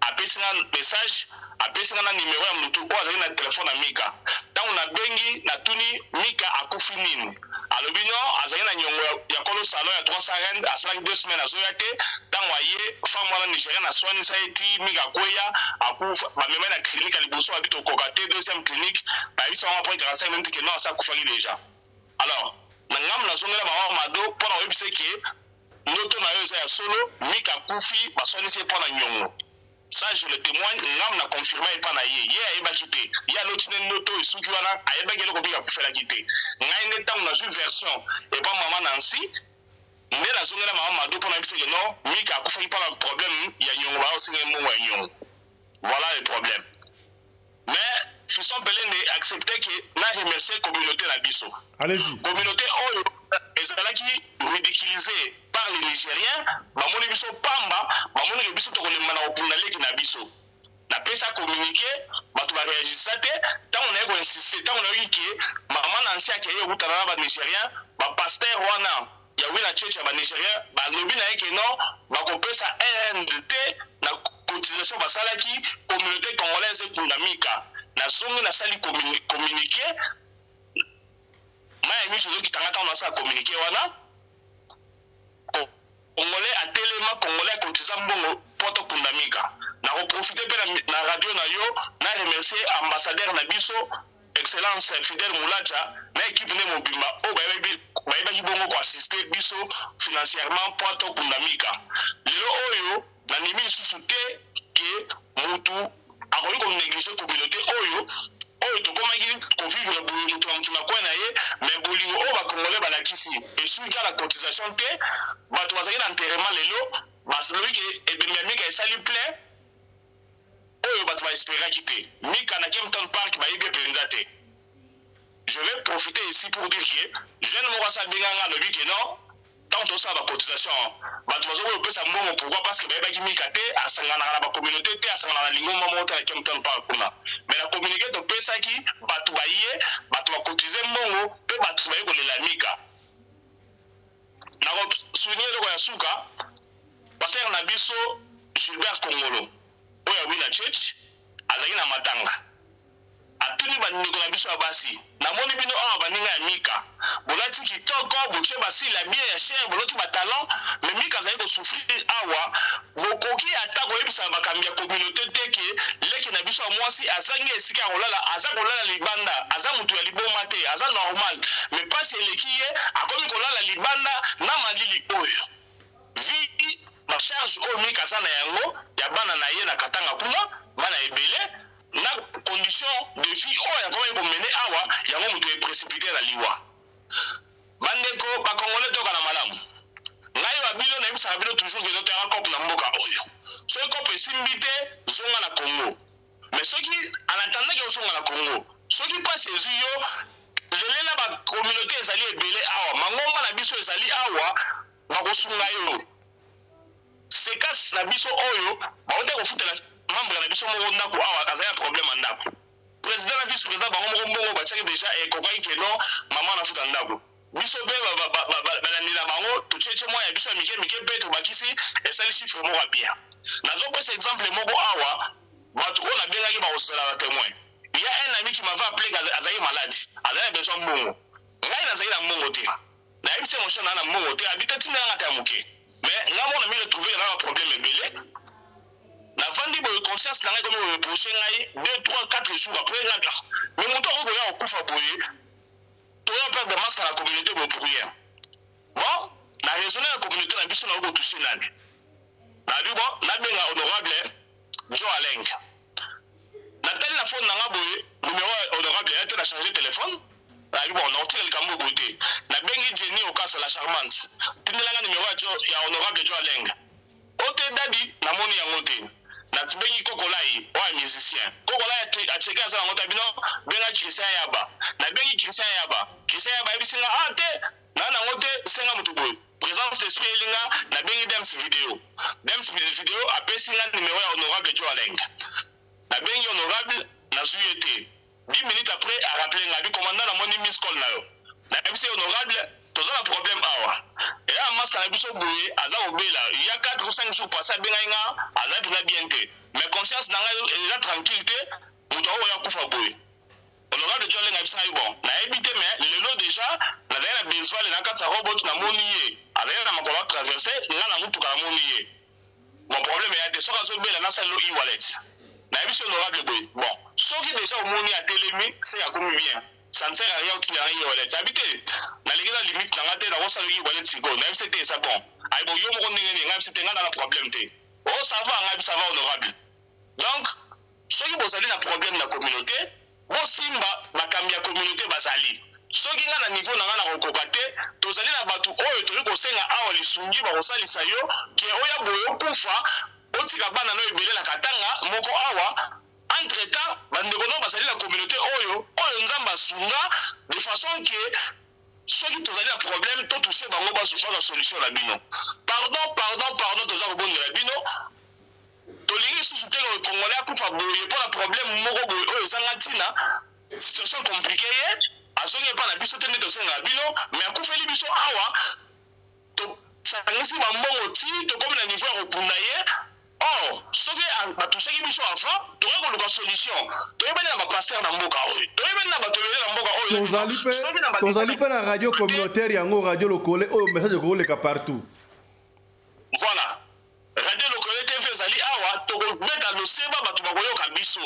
Apesi nga message, apesi nga na numero ya mutu oyo azalaki na telephone ya Mika. Tango nabengi, natuni Mika akufi nini? Alobi non, azalaki na niongo ya kolo salon ya 300 rand, asalaki deux semaines azoya te. Tango aye, femme wana nigerienne aswanisa ye ti Mika akweya, akufa. Bamema ye na clinique ya liboso, balobi tokoka te, deuxième clinique, bayebisi bango après 45 minutes que non, asi akufaki dejà. Alors, na ngambo nazongela mama Mado pona koyebisa ye que Ndoto na yo eza ya solo, Mika akufi baswanisi ye pona nyongo. Ça je le temoigne, ngam na confirma epa na ye, ye ayebaki te. Ye aloti nde ndoto esuki wana, ayebaki eloko Mika akufelaki te. Ngai nde tango nazui version epa maman Nancy, nde nazongela maman Mado pona yebisa ye que non, Mika akufaki pona problème ya nyongo, baya kosenga ye mbongo ya nyongo. Voilà le problème. Mais Fiston Pelende accepte que na remercier communaute na biso. Allez-y. Communaute oyo ezalaki ridiculisée par les Nigeriens, bamoni biso pamba, bamoni que biso tokolemba na kokunda leki na biso. Napesa communique, bato ba reagissa te, tango naye ko insister, tango nayoki que maman Nancy akei kokutana na ba Nigeriens, ba pasteurs wana ya Wina Church ya ba Nigeriens balobi na ye que non, bakopesa un rand te na cotisation basalaki, communaute congolaise ekunda Mika. Nazongi nasali communique, mayi ya miso ezokita nga tango nasala communique wana. Congolais atelema, congolais akotisa mbongo po tokunda Mika. Nako profiter pe na radio na yo na remercier ambassadeur na biso Excellence Fidèle Mulaja na equipe nde mobimba oyo bayebaki bongo ko assister biso financièrement po tokunda Mika. Lelo oyo nandimi lisusu te que mutu akoki ko negliger communaute oyo oyo tokomaki ko vivre boye mutu na mutu na coin na ye, mais bolingo oyo ba congolais balakisi esuki kaka na cotisation te. Batu bazalaki na enterrement lelo balobi que ebembe ya Mika esali plein oyo batu ba esperaki te. Mika na Kempton Park bayebi ye penza te. Je vais profiter ici pour dire que jeune moko asi abenga nga alobi que non, tango tozosala ba cotisation batu bazoboya kopesa mbongo pourquoi? Parce que bayebaki Mika te, asanganaka na ba communaute te, asanganaka na lingomba moko te na Kempton Park kuna. Mais na communique topesaki batu baye, batu ba cotiser mbongo pe batu baye kolela Mika. Nako souligner eloko ya suka, pasteur na biso Gilbert Kongolo oyo ya Wina Church azalaki na matanga. Atuni ba ndeko na biso ya basi, namoni bino awa baninga ya Mika, bolati kitoko, botie ba cils ya bien ya cher, boloti ba talons, mais Mika azali ko souffrir awa, bokoki ata koyebisa bakambi ya communaute te que leki na biso ya mwasi azangi esika ya kolala, aza kolala libanda, aza mutu ya liboma te, aza normal, mais pasi eleki ye, akomi kolala libanda na malili oyo. Vu ba charges oyo Mika aza na yango ya bana na ye na Katanga kuna, bana ebele, Na condition de vie oyo akomaki ko mener awa, yango mutu e precipiter na liwa. Ba ndeko ba congolais toyokana malamu. Ngai wa bino nayebisaka bino toujours que toyaka coop na mboka oyo. Soki coop esimbi te, zonga na Congo. Mais soki en attendant que ozonga na Congo, soki pasi ezui yo, lelela ba communautes ezali ebele awa, mangomba na biso ezali awa, bakosunga yo. Secas na biso oyo bawutaki kofutela membre na biso moko ndaku awa azali na problème ya ndaku. President na vice president bango moko mbongo batiaki dejà ekokaki que non maman afuta ndaku. Biso pe balandi na bango totie tie mwa ya biso ya mike mike pe tobakisi esali chiffre moko ya bien. Nazo pesa exemple moko awa batu oyo nabengaki bakozala ba temoin. Il ya un ami qui m'avait appele que azalaki malade azali na besoin ya mbongo. Ngai nazali na mbongo te. Nayebisi ye mon cher naza na mbongo te abi te tindela nga ata ya muke. Mais nga moko na mi retrouver que naza na ba problème ebele. Navandi boye conscience na nga ekomi ko reprocher ngai 2, 3, 4 jours après nga ah mais mutu akoki koya kokufa boye toya perdre masta na communaute boye pour rien. Bon na raisonner na communaute na biso nakoki ko toucher nani? Nabi bon nabenga honorable Joe Aleng. Natali na phone na nga boye numero ya honorable eya te na changer telephone. Nabi bon nakotika likambo oyo boye te. Nabengi Jenny Okasa la charmante tindela nga numero ya Joe ya honorable Joe Aleng. O te daddy namoni yango te. Nabengi Kokolai oyo ya musicien. Kokolai a checker aza nango te abi non benga Christian Yaba. Nabengi Christian Yaba. Christian Yaba ayebisi nga ah te Na nango te senga mutu boye presence d'esprit eyeli nga na bengi Dems video Dems video apesi nga numero ya honorable Joe Aleng na bengi honorable nazui ye te. 10 minutes après a rappeler nga abi commandant namoni miss call na yo. Nayebisi ye honorable toza na problème awa. Eya masta na biso boye aza kobela il ya 4 ou 5 jours passe abengaki nga azali mpenza bien te mais conscience na ngai eza tranquille te moto akoya kufa boye. Honorable John Lenga ayebisi ngai bon nayebi te mais lelo dejà nazali na Bezvale na kati ya robot namoni ye azali na makolo a traverse nga na mutuka namoni ye. Bon problème eya te soki azo bela nasalela yo e-wallet. Nayebisi honorable boye bon soki dejà omoni atelemi c'est que akomi bien ça ne sert à rien otindela ngai e-wallet. Abi te naleki na limite na nga te nakosala yo e-wallet sikoyo. Nayebisi ye te eza bon. Ayi bon yo moko ndenge nini? Ngai nayebisi ye te ngai naza na problème te. Oh ça va ngai ça va honorable. Donc soki bozali na problème na communaute bosimba bakambi ya communaute bazali. Soki nga na niveau na nga nakokoka te tozali na batu oyo tokoki kosenga awa lisungi bakosalisa yo que oya boye okufa otika bana no ebele na Katanga moko awa entre temps bandeko no bazali na communaute oyo oyo Nzambe asunga de façon que soki tozali na problème to toucher bango bazwa solution na bino. Pardon pardon pardon toza kobondela bino. Tolingi lisusu te que congolais akufa boye pona problème moko boye oyo ezanga tina, situation compliquee ye azongi epa na biso te nde tosengaka bino mais akufeli biso awa tosangisi ba mbongo ti tokomi na niveau ya kokunda ye or soki ba touchaki biso avant tokoki koluka solution toyebani na ba pasteur na mboka oyo toyebani na bato ebele na mboka oyo Tozali pe soki na ba tozali pe na radio communautaire yango radio lokole oyo message ekoki koleka partout. Voilà. Radio Lokole TV ezali awa, tokobeta loseba, bato bakoyoka biso.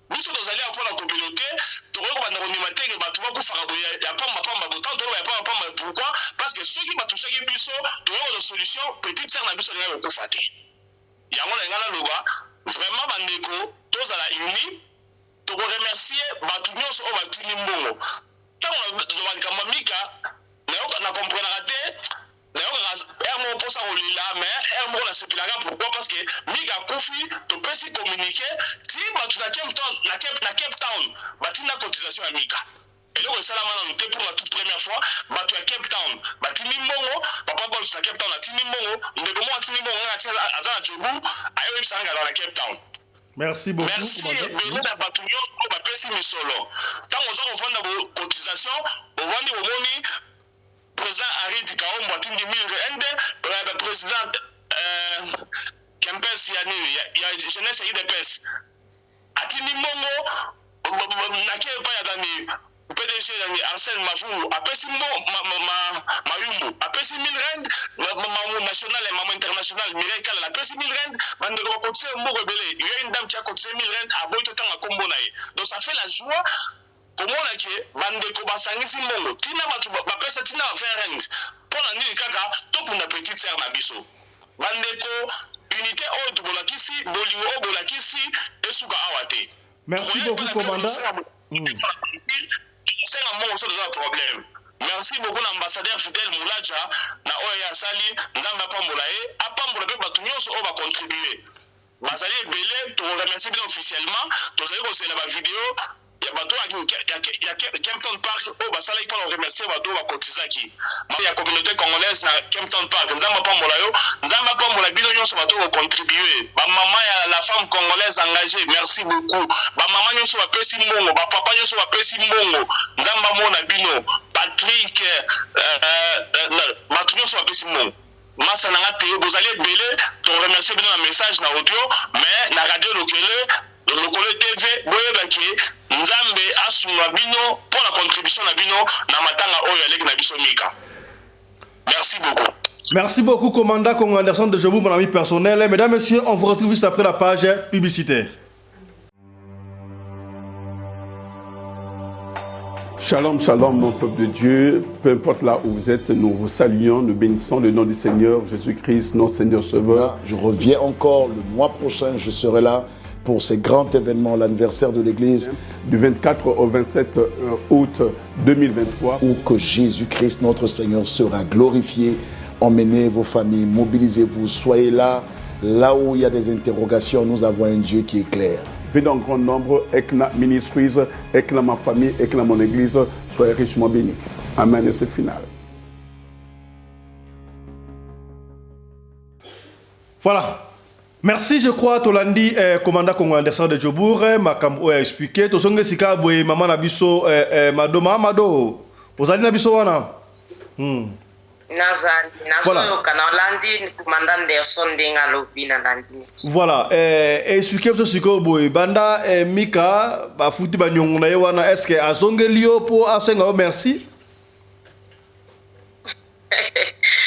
Biso tozali awa mpo na communaute, tokoki kobanda kondima te ke bato bakufaka boye ya pamba pamba boye. Tango toloba ya pamba pamba pourquoi? Parce que soki ba touchaki biso, tokoki kozwa solution, petite sœur na biso alingaki kokufa te. Yango nalinga naloba, vraiment bandeko tozala unis, toko remercier bato nyonso oyo batindi mbongo. Tango naloba likambo ya Mika, nayoka na comprenaka te Nayokaka heure moko posa kolela mais heure moko nasepelaka pourquoi parce que Mika akufi topesi communique ti batu na Cape Town na Cape na Cape Town batinda cotisation ya Mika eloko esalama nanu te pour la toute première fois batu ya Cape Town batindi mbongo papa Bols na Cape Town atindi mbongo ndeko moko atindi mbongo ngai natia aza na Joburg aye oyebisa ngai aza na Cape Town Merci beaucoup. Merci ebele na bato nyonso oyo bapesi misolo ntango oza kovanda bo cotisation ovandi bomoni President Henri Dikaombo atindi 1000 rand, president Kempes ya nini ya jeunesse ya udps atindi mbongo nake epai ya nani PDG nani Arsène Mavungu apesi mbo ma, ma, ma, Mayumbu apesi 1000 rand mamu national et mamu international Mireille Kalala apesi 1000 rand bandeko bakotise mbongo ebele il y a une dame qui a cotisé 1000 rand aboyi totanga kombo na ye donc ça fait la joie Komona que ba ndeko ba sangisi mbongo ti na batu ba pesa ti na ba 20 rand pona nini kaka to kunda petite sœur na biso? Ba ndeko unite oyo bolakisi bolingo oyo bolakisi esuka awa te. Merci Tokoya beaucoup epai na bino commandant. tokosenga tokosenga mbongo soki toza na problème. Merci beaucoup na ambassadeur Fidèle Mulaja na oyo ye asali Nzambe apambola ye apambola pe batu nionso oyo ba contribuer. Bazali ebele, toko remercier bino officiellement, tozali kozela ba video ya bato ya Kempton Park oyo basalaki pona ko remercier bato oyo ba cotisaki ya communaute congolaise na Kempton Park. Nzambe apambola yo, Nzambe apambola bino nyonso bato oyo bo contribuer, ba mama ya la femme congolaise engagee, merci beaucoup, ba mama nyonso bapesi mbongo, ba papa nyonso bapesi mbongo, Nzambe amona bino, Patrick, bato nyonso bapesi mbongo. Masta na nga Theo bozali ebele to remercier bino na message na audio mais na radio lokele lokole TV boyeba ke Nzambe asunga bino mpo na contribution na bino na matanga oyo ya leki na biso Mika. Merci beaucoup. Merci beaucoup, commandant Congo Anderson de Jobou, mon ami personnel. Mesdames, Messieurs, on vous retrouve juste après la page publicitaire. Shalom, shalom, mon peuple de Dieu. Peu importe là où vous êtes, nous vous saluons, nous bénissons le nom du Seigneur Jésus-Christ, notre Seigneur Sauveur. Je reviens encore le mois prochain, je serai là pour ces grands événements, l'anniversaire de l'Église. Du 24 au 27 août 2023. Où que Jésus-Christ, notre Seigneur, sera glorifié. Emmenez vos familles, mobilisez-vous, soyez là. Là où il y a des interrogations, nous avons un Dieu qui est clair. Venez en grand nombre, Ekna Ministries, Ekna ma famille, Ekna mon église, soyez richement bénis. Amen et c'est final. Voilà. Merci, je crois tolandi eh, commandant Congo Anderson de Jobourg eh, makambo oyo expliqué. Tozongi esika boye mama na biso eh, eh, Mado, mama Mado, ozali na biso wana? Nazali, nazoyoka, nalandi commandant Anderson ndenge alobi, nalandi. Voilà, eh, expliqué biso sikoyo boye banda eh, Mika bafuti baniongo na ye wana, est-ce que azongeli yo po asenga yo merci?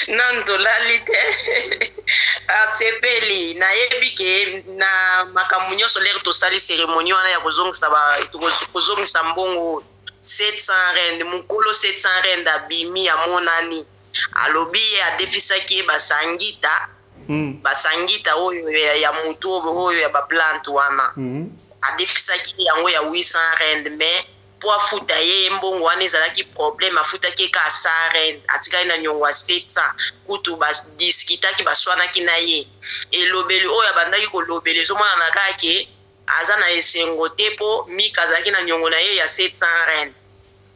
Nanu tolali te. Asepeli, nayebi ke na makambo nyonso lere tosali cérémonie wana ya kozongisa kozongisa mbongo 700 rand, mokolo 700 rand abimi, amonani, alobi ye adefisaki ye basangita basangita oyo ya mutu oyo ya baplante wana. Adefisaki ye yango ya 800 rand, mais mpo afuta ye mbongo wana ezalaki problème. Afutaki ye kaka 100 rand, atikali na niongo ya 700. Kutu badiskitaki, baswanaki na ye. Elobeli oyo abandaki kolobela ezomonana kaka ke aza na esengo te, mpo Mika azalaki na niongo na ye ya 700 rand.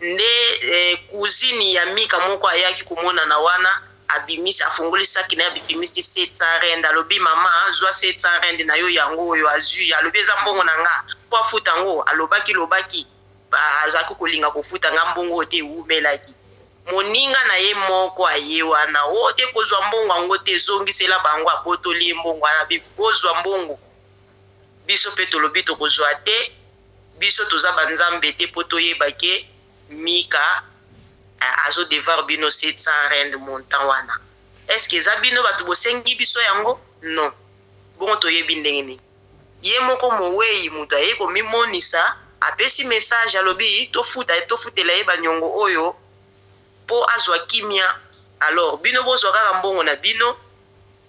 Nde cousine ya Mika moko ayaki komonana wana, abimisi, afungoli saki na ye, abimisi 700 rand, alobi: "Mama, zwa 700 rand na yo." Yango oyo azwi, alobi: "Eza mbongo na nga." Mpo afuta yango, alobaki lobaki, azalaki kolinga kofuta nga mbongo oyo te. Ewumelaki, moninga na ye moko aye wana: "O te, kozwa mbongo yango te, ezongisela bango." Abotoli ye mbongo wana, "Bozwa mbongo." Biso mpe tolobi tokozwa te, biso toza banzambe te mpo toyeba ke Mika azodevoir bino 700 rand. Montant wana, est-ce eza bino bato bosengi biso yango? Non. Bongo toyebi ndenge nini? Ye moko mowei, moto aye komimonisa, apesi message, alobi tofuta, tofutela ye baniongo oyo mpo azwa kimia. Alors bino bozwa kaka mbongo na bino.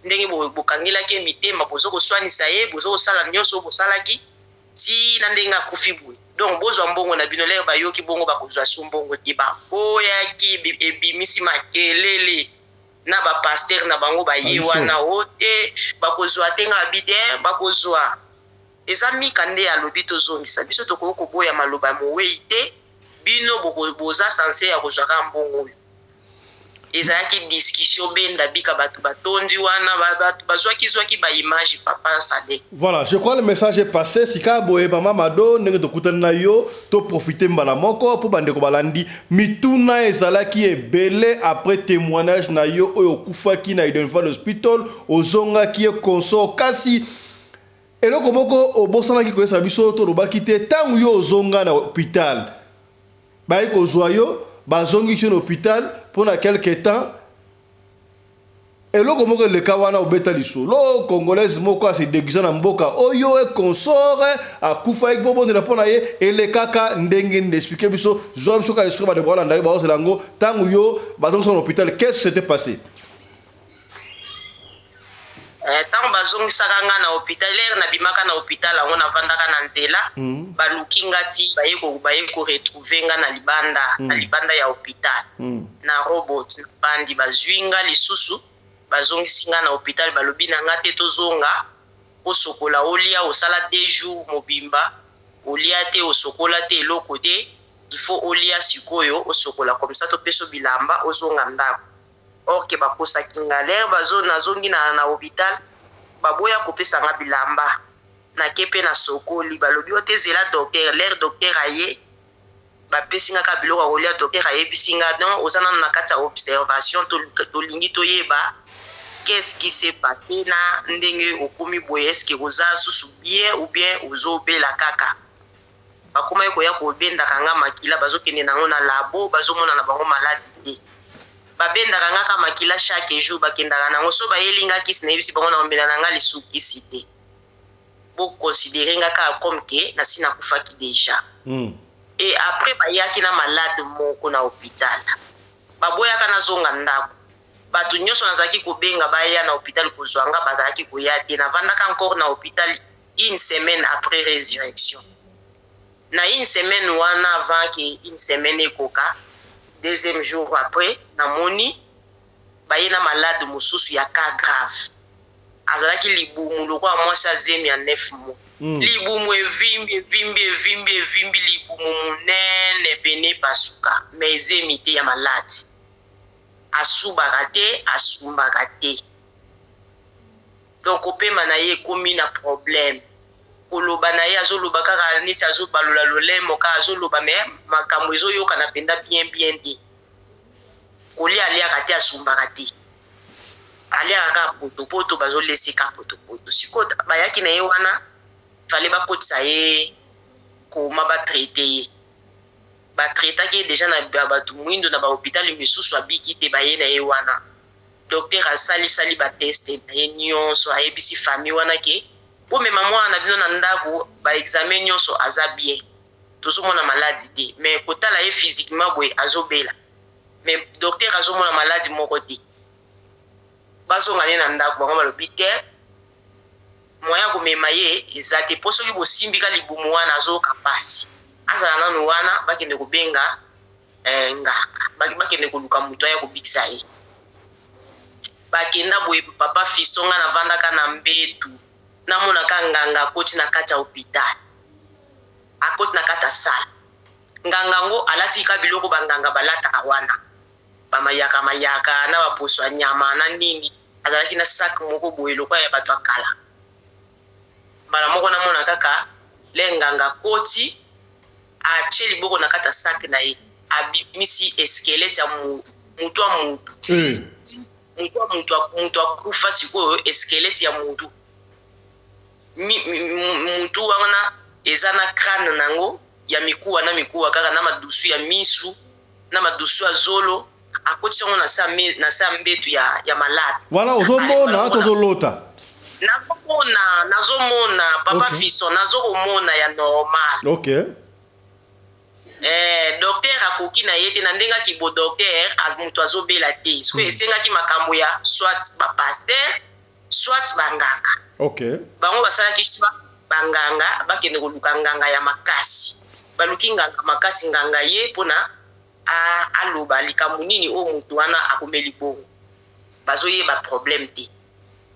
Ndenge bokangelaki ye mitema, boza koswanisa ye, boza kosala nyonso oyo bosalaki ti na ndenge akufi boye. Donc bozwa mbongo na bino. Lere bayoki bongo, bakozwa su mbongo te, baboyaki. Ebimisi makelele na bapasteur na bango baye wana: "O te, bakozwa te." Nga babi te, bakozwa. Eza Mika nde alobi tozongisa. Biso tokoki koboya maloba ya mowei te. Bino boza censé ya kozwa kaka mbongo oyo. Ezalaki discussion benda bika, bato batondi wana, bato bazwaki-zwaki baimage, papa Sade. Voilà, je crois le message est passé. Sika boye, mama Mado, ndenge tokutani na yo, toprofite mbala moko mpo bandeko balandi. Mituna ezalaki ebele après témoignage na yo oyo okufaki na Edenval Hospital, ozongaki ye consort. Kasi eloko moko obosanaki koyesa biso, tolobaki te: ntango yo ozonga na hôpital, bayi kozwa yo, bazongisi yo na hôpital mpona quelque temps, eloko moko eleka wana. Obeta lisolo Congolaise moko ase déguisa na mboka oyo e consort akufaki mpo bondela mpo na ye. Elekaka ndenge nini? Explique biso, zwa biso kaka esprit. Bandeko balanda yo, baozela yango. Ntango yo bazongisa na hôpital, qu'est-ce qui s'était passé? Ntango bazongisaka nga na hôpital, lere nabimaka na hôpital yango, navandaka na nzela. Baluki nga ti baye koretrouve nga na libanda, na libanda ya hôpital, na robot bandi. Bazwi nga lisusu, bazongisi nga na hôpital. Balobi na nga te, tozonga, osokola, olia. Osala 2 jours mobimba olia te, osokola te, eloko te. Il faut olia sikoyo, osokola, comme ça topesa bilamba, ozonga ndako. Or ke bakosaki nga. Lere bazo nazongi na hôpital, baboya kopesa nga bilamba. Nake mpe na sokoli, balobi o te, zela docteur. Lere docteur aye, bapesi nga kaka biloko ya kolia. Docteur ayebisi nga: "Non, oza nano na kati ya observation, tolingi toyeba qu'est-ce qui s'est passé na ndenge okomi boye. Est-ce oza susu bien ou bien ozobela kaka?" Bakomaki koya kobendaka nga makila, bazokende nango na labo, bazomona na bango maladi te. Babendaka nga kaka makila chaque jour, bakendaka nango. So bayeli nga kisi, nayebisi bango na omela na nga lisusu kisi te, boconsidere nga kaka comme ke nasi nakufaki déjà. Et après bayaki na malade moko na hôpital, baboyaka nazonga ndako. Bato nyonso nazalaki kobenga baya na hôpital kozwa nga, bazalaki koya te. Navandaka encore na hôpital une semaine après résurrection. Na une semaine wana, avant ke une semaine ekoka, deuxième jour après, namoni baye na malade mosusu ya cas grave. Azalaki libumu lokola mwasi azemi ya 9 mois. Libumu evimbi, evimbi, evimbi, evimbi, libumu monene pene pasuka, mais ezemi te ya maladi. Asubaka te, asumbaka te. Donc kopema na ye ekomi na problème. Koloba na ye azoloba kaka neti azobalola lolemo kaka azoloba mais makambo ezoyokana mpenza bien bien te. Kolia aliaka te, asumbaka te. Aliaka kaka potopoto, bazolese kaka potopoto. Sikoyo bayaki na ye wana, fallait bakotisa ye koma batraite ye. Batraitaki ye deja na bato mwindo na bahopital misusu, abiki te, baye na ye wana. Docteur asalisali ba test na ye nyonso, ayebisi famille wana ke bomema mwana na bino na ndako, ba examen nyonso aza bien, tozomona maladi te, mais kotala ye physiquement boye azobela, mais docteur azomona maladi moko te. Bazonga ne na ndako, bango balobi te, moyen ya komema ye eza te, po soki bosimbi ka libumu wana azoyoka pasi, azala nanu wana, bakende kobenga eh, nganga, bakende koluka moto aya kobikisa ye. Bakenda boye, papa Fiston, nga navandaka na mbetu, namonaka nganga akoti na kati ya hopital, akoti na kati ya salle. Nganga yango alati ka biloko banganga balataka wana, bamayaka mayaka na baposo ya nyama na nini, azalaki na sac moko boye lokola ya bato ya kala. Mbala moko namona kaka le nganga akoti, atie liboko na kati ya sac na ye, abimisi esquelette ya mutu ya mutu, mutu ya mutu, mutu akufa. Sikoyo esquelette ya mutu, mutu wana eza na crâne nango ya mikuwa na mikuwa kaka na madusu ya misu na madusu ya zolo, akotisi yango na se ya mbetu ya malade. Wana ozomona, tozolota? Nazomona, nazomona, papa. Fiston, nazokomona ya normal. Docteur akoki na ye te na ndenge akibo docteur, moto azobela te. Soki esengaki makambo ya soit bapasteur, soit banganga. Bango basalaki soit banganga, bakende koluka nganga ya makasi. Baluki nganga makasi, nganga ye mpona aloba likambo nini oyo moto wana akomeli bongo. Bazoyeba problème te,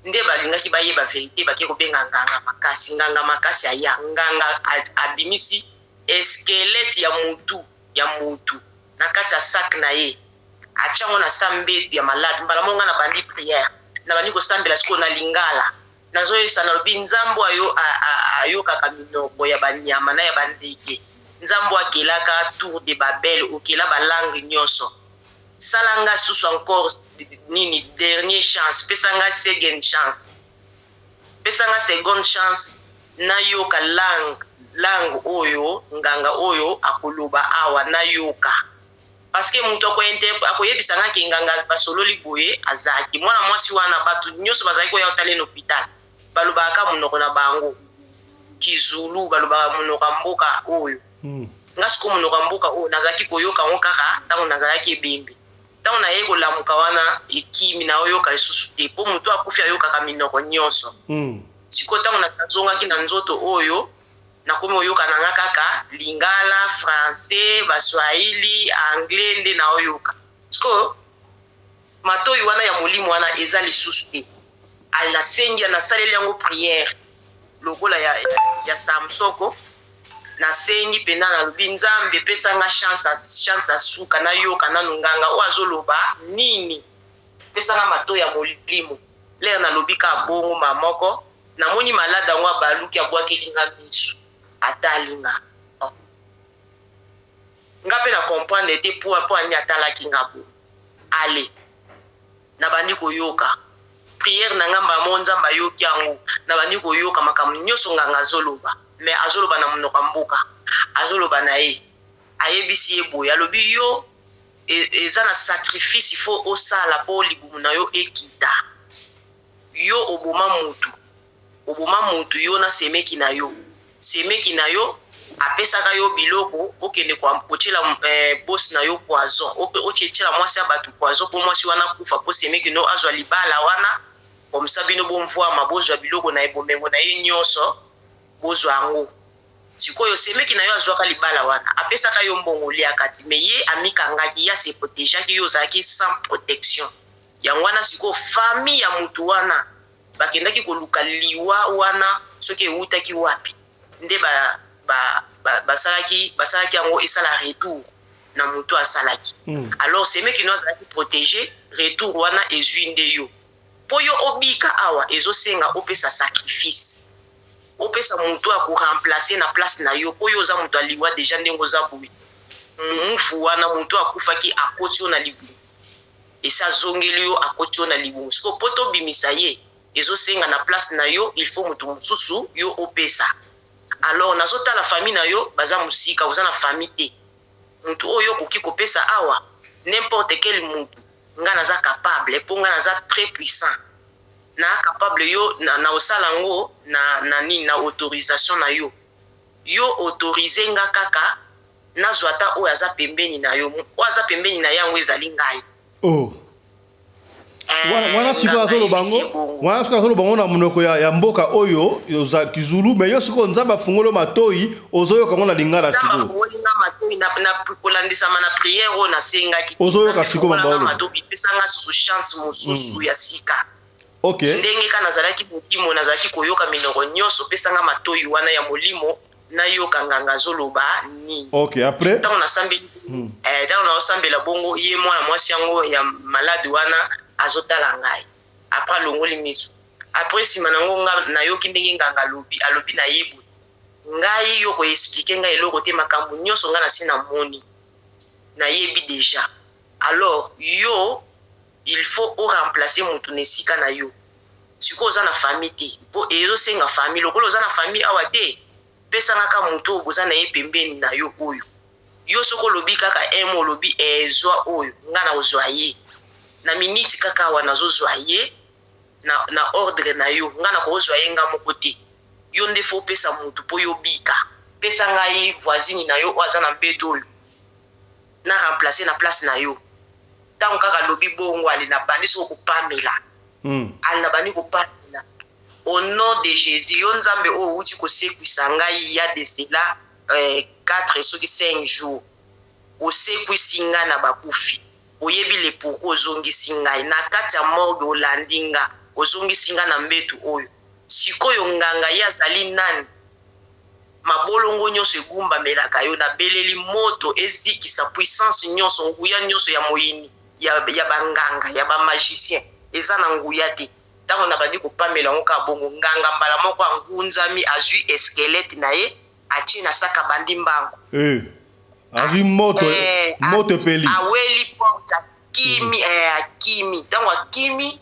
nde balingaki bayeba vérité, bake kobenga nganga makasi. Nganga makasi aya, nganga abimisi esquelette ya mutu ya mutu na kati ya sac na ye, atia yango na sa mbetu ya malade. Mbala moko nga na bandi prière, na bandi kosambela sikoyo na lingala, nazoyesa, nalobi: Nzambe ayo ayokaka minoko ya banyama na ya bandeke, Nzambe akelaka tour de Babel, okela balangue nyonso, sala nga susu encore nini, dernier chance, pesa nga second chance, pesa nga seconde chance, nayoka langue oyo nganga oyo akoloba awa, nayoka. Parce que moto akoyebisa nga ke nganga basololi boye, azalaki mwana mwasi wana. Bato nyonso bazalaki koya otala na hôpital, balobaka monoko na bango, kizulu, balobaka monoko ya mboka oyo. Nga sikoyo monoko ya mboka oyo nazalaki koyoka yango kaka ntango nazalaki ebembe. Ntango naye kolamuka wana, ekimi, naoyoka lisusu te, mpo moto akufi ayokaka minoko nyonso. Sikoyo ntango nazongaki na nzoto oyo, nakomi oyoka na nga kaka lingala, français, baswahili, anglais nde naoyoka. Sikoyo matoi wana ya molimo wana eza lisusu te. Nasengi, nasaleli yango prière lokola ya Samsoko. Nasengi mpenza, nalobi: Nzambe, epesanga chance, chance ya suka, nayoka nanu nganga oyo azoloba nini, pesanga matoi ya molimo. L'heure nalobi ka bongo, ma moko namoni malade yango abaluki, abwakeli nga misu, atali nga. Oh. Nga mpe na comprendre te po ani atalaki nga bo. Ale, nabandi koyoka prière na nga, mbala moko Nzambe ayoki yango. Nabandi koyoka makambo nyonso nganga azoloba, mais azoloba na monoko ya mboka. Azoloba na ye, ayebisi ye boye, alobi: yo eza na sacrifice il faut osala mpo libumu na yo ekita. Yo oboma mutu, oboma mutu, yo na semeki na yo. Semeki na yo apesaka yo biloko, okende kotiela boss na yo poison, otiela mwasi ya bato poison mpo mwasi wana kufa, mpo semeki no azwa libala wana. Komsa bino bomvwama, bozwa biloko na ye, bomengo na ye nyonso bozwa yango. Sikoyo semeki na yo azwaka libala wana, apesaka yo mbongo, oliaka ti, mais ye amikangaki, ye ase protégeaki, yo ozalaki sans protection. Yango wana sikoyo famille ya mutu wana bakendaki koluka liwa wana soki ewutaki wapi, nde basalaki yango esala retour na motu asalaki. Alors semeki no azalaki protégé, retour wana ezwi nde yo. Mpo yo obika awa ezosenga opesa sacrifice, opesa mutu oyo ako remplacer na place na yo mpo yo oza mutu ya liwa dejà ndenge oza boye mufu wana mutu oyo akufaki akoti yo na libumu esi azongeli yo akoti yo na libumu sikoyo mpo tobimisa ye ezosenga na place na yo il faut mutu mususu yo opesa alors nazotala famille na yo baza musika oza na famille te mutu oyo yo okoki kopesa awa n'importe quel mutu nga naza capable po nga naza très puissant na capable yo na osala ngo na na nini na autorisation na yo yo autorise nga kaka nazwa ata oyo aza pembeni na yo oyo aza pembeni na ye yango ezali ngai. Oh. Wana, wana sikoyo azoloba yango wana sikoyo azoloba yango na monoko ya, ya mboka oyo oza kizulu me yo sikoyo nzambe afungoli yo matoi ozoyoka yango na lingala sikoyo afungoli nga matoi na, na kolandisama na priere oyo nasengaki ozoyoka sikoyo mama epesa nga susu chance mosusu mm. ya sika okay. ndenge ka nazalaki molimo nazalaki koyoka minoko nyonso pesa nga matoi wana ya molimo nayoka nganga azoloba nini. Ok, après? Ntango nasambeli, hmm. eh, ntango naosambela bongo, ye mwana mwasi yango ya malade wana azotala ngai. Après alongoli miso. Après nsima nango nga nayoki ndenge nganga alobi, alobi na ye boye. Ngai yo ko expliquer ngai eloko te makambo nyonso ngai nasi namoni. Nayebi deja. Alors yo il faut o remplacer mutu na esika na yo. Sikoyo oza na famille te po ezo senga famille lokola oza na famille awa te pesa nga ka mutu oyo boza naye pembeni nayo oyo yo soki olobi kaka un mot olobi ee zua oyo nga nako zua ye na minute kaka awa nazo zua ye na na ordre nayo nga nako zua ye nga moko te yo nde faut opesa mutu po yo obika. Pesa ngai voisine nayo oyo aza na mbetu oyo na remplacer na place nayo tangu kaka alobi bongo ale na bandi sikoyo kopamela Ale nabandi kopamela au nom de Jesus yo nzambe oyo owuti kosekwisa ngai il ya de cela 4 soki 5 jours osekwisi nga na bakufi oyebi le pourquoi ozongisi ngai na kati ya morgue olandi nga ozongisi nga na mbetu oyo sikoyo nganga ye azali nani mabolongo nionso egumbamelaka yo nabeleli moto ezikisa puissance nionso nguya nionso ya moyini ya ya ba nganga ya ba magicien eza na nguya te tango na bandi kopamela yango kaka bongo nganga mbala moko angunzami azui esquelette na ye atie na sac abandi mbangu Eh azui moto eh, moto epeli. Aweli porte akimi eh, akimi tango akimi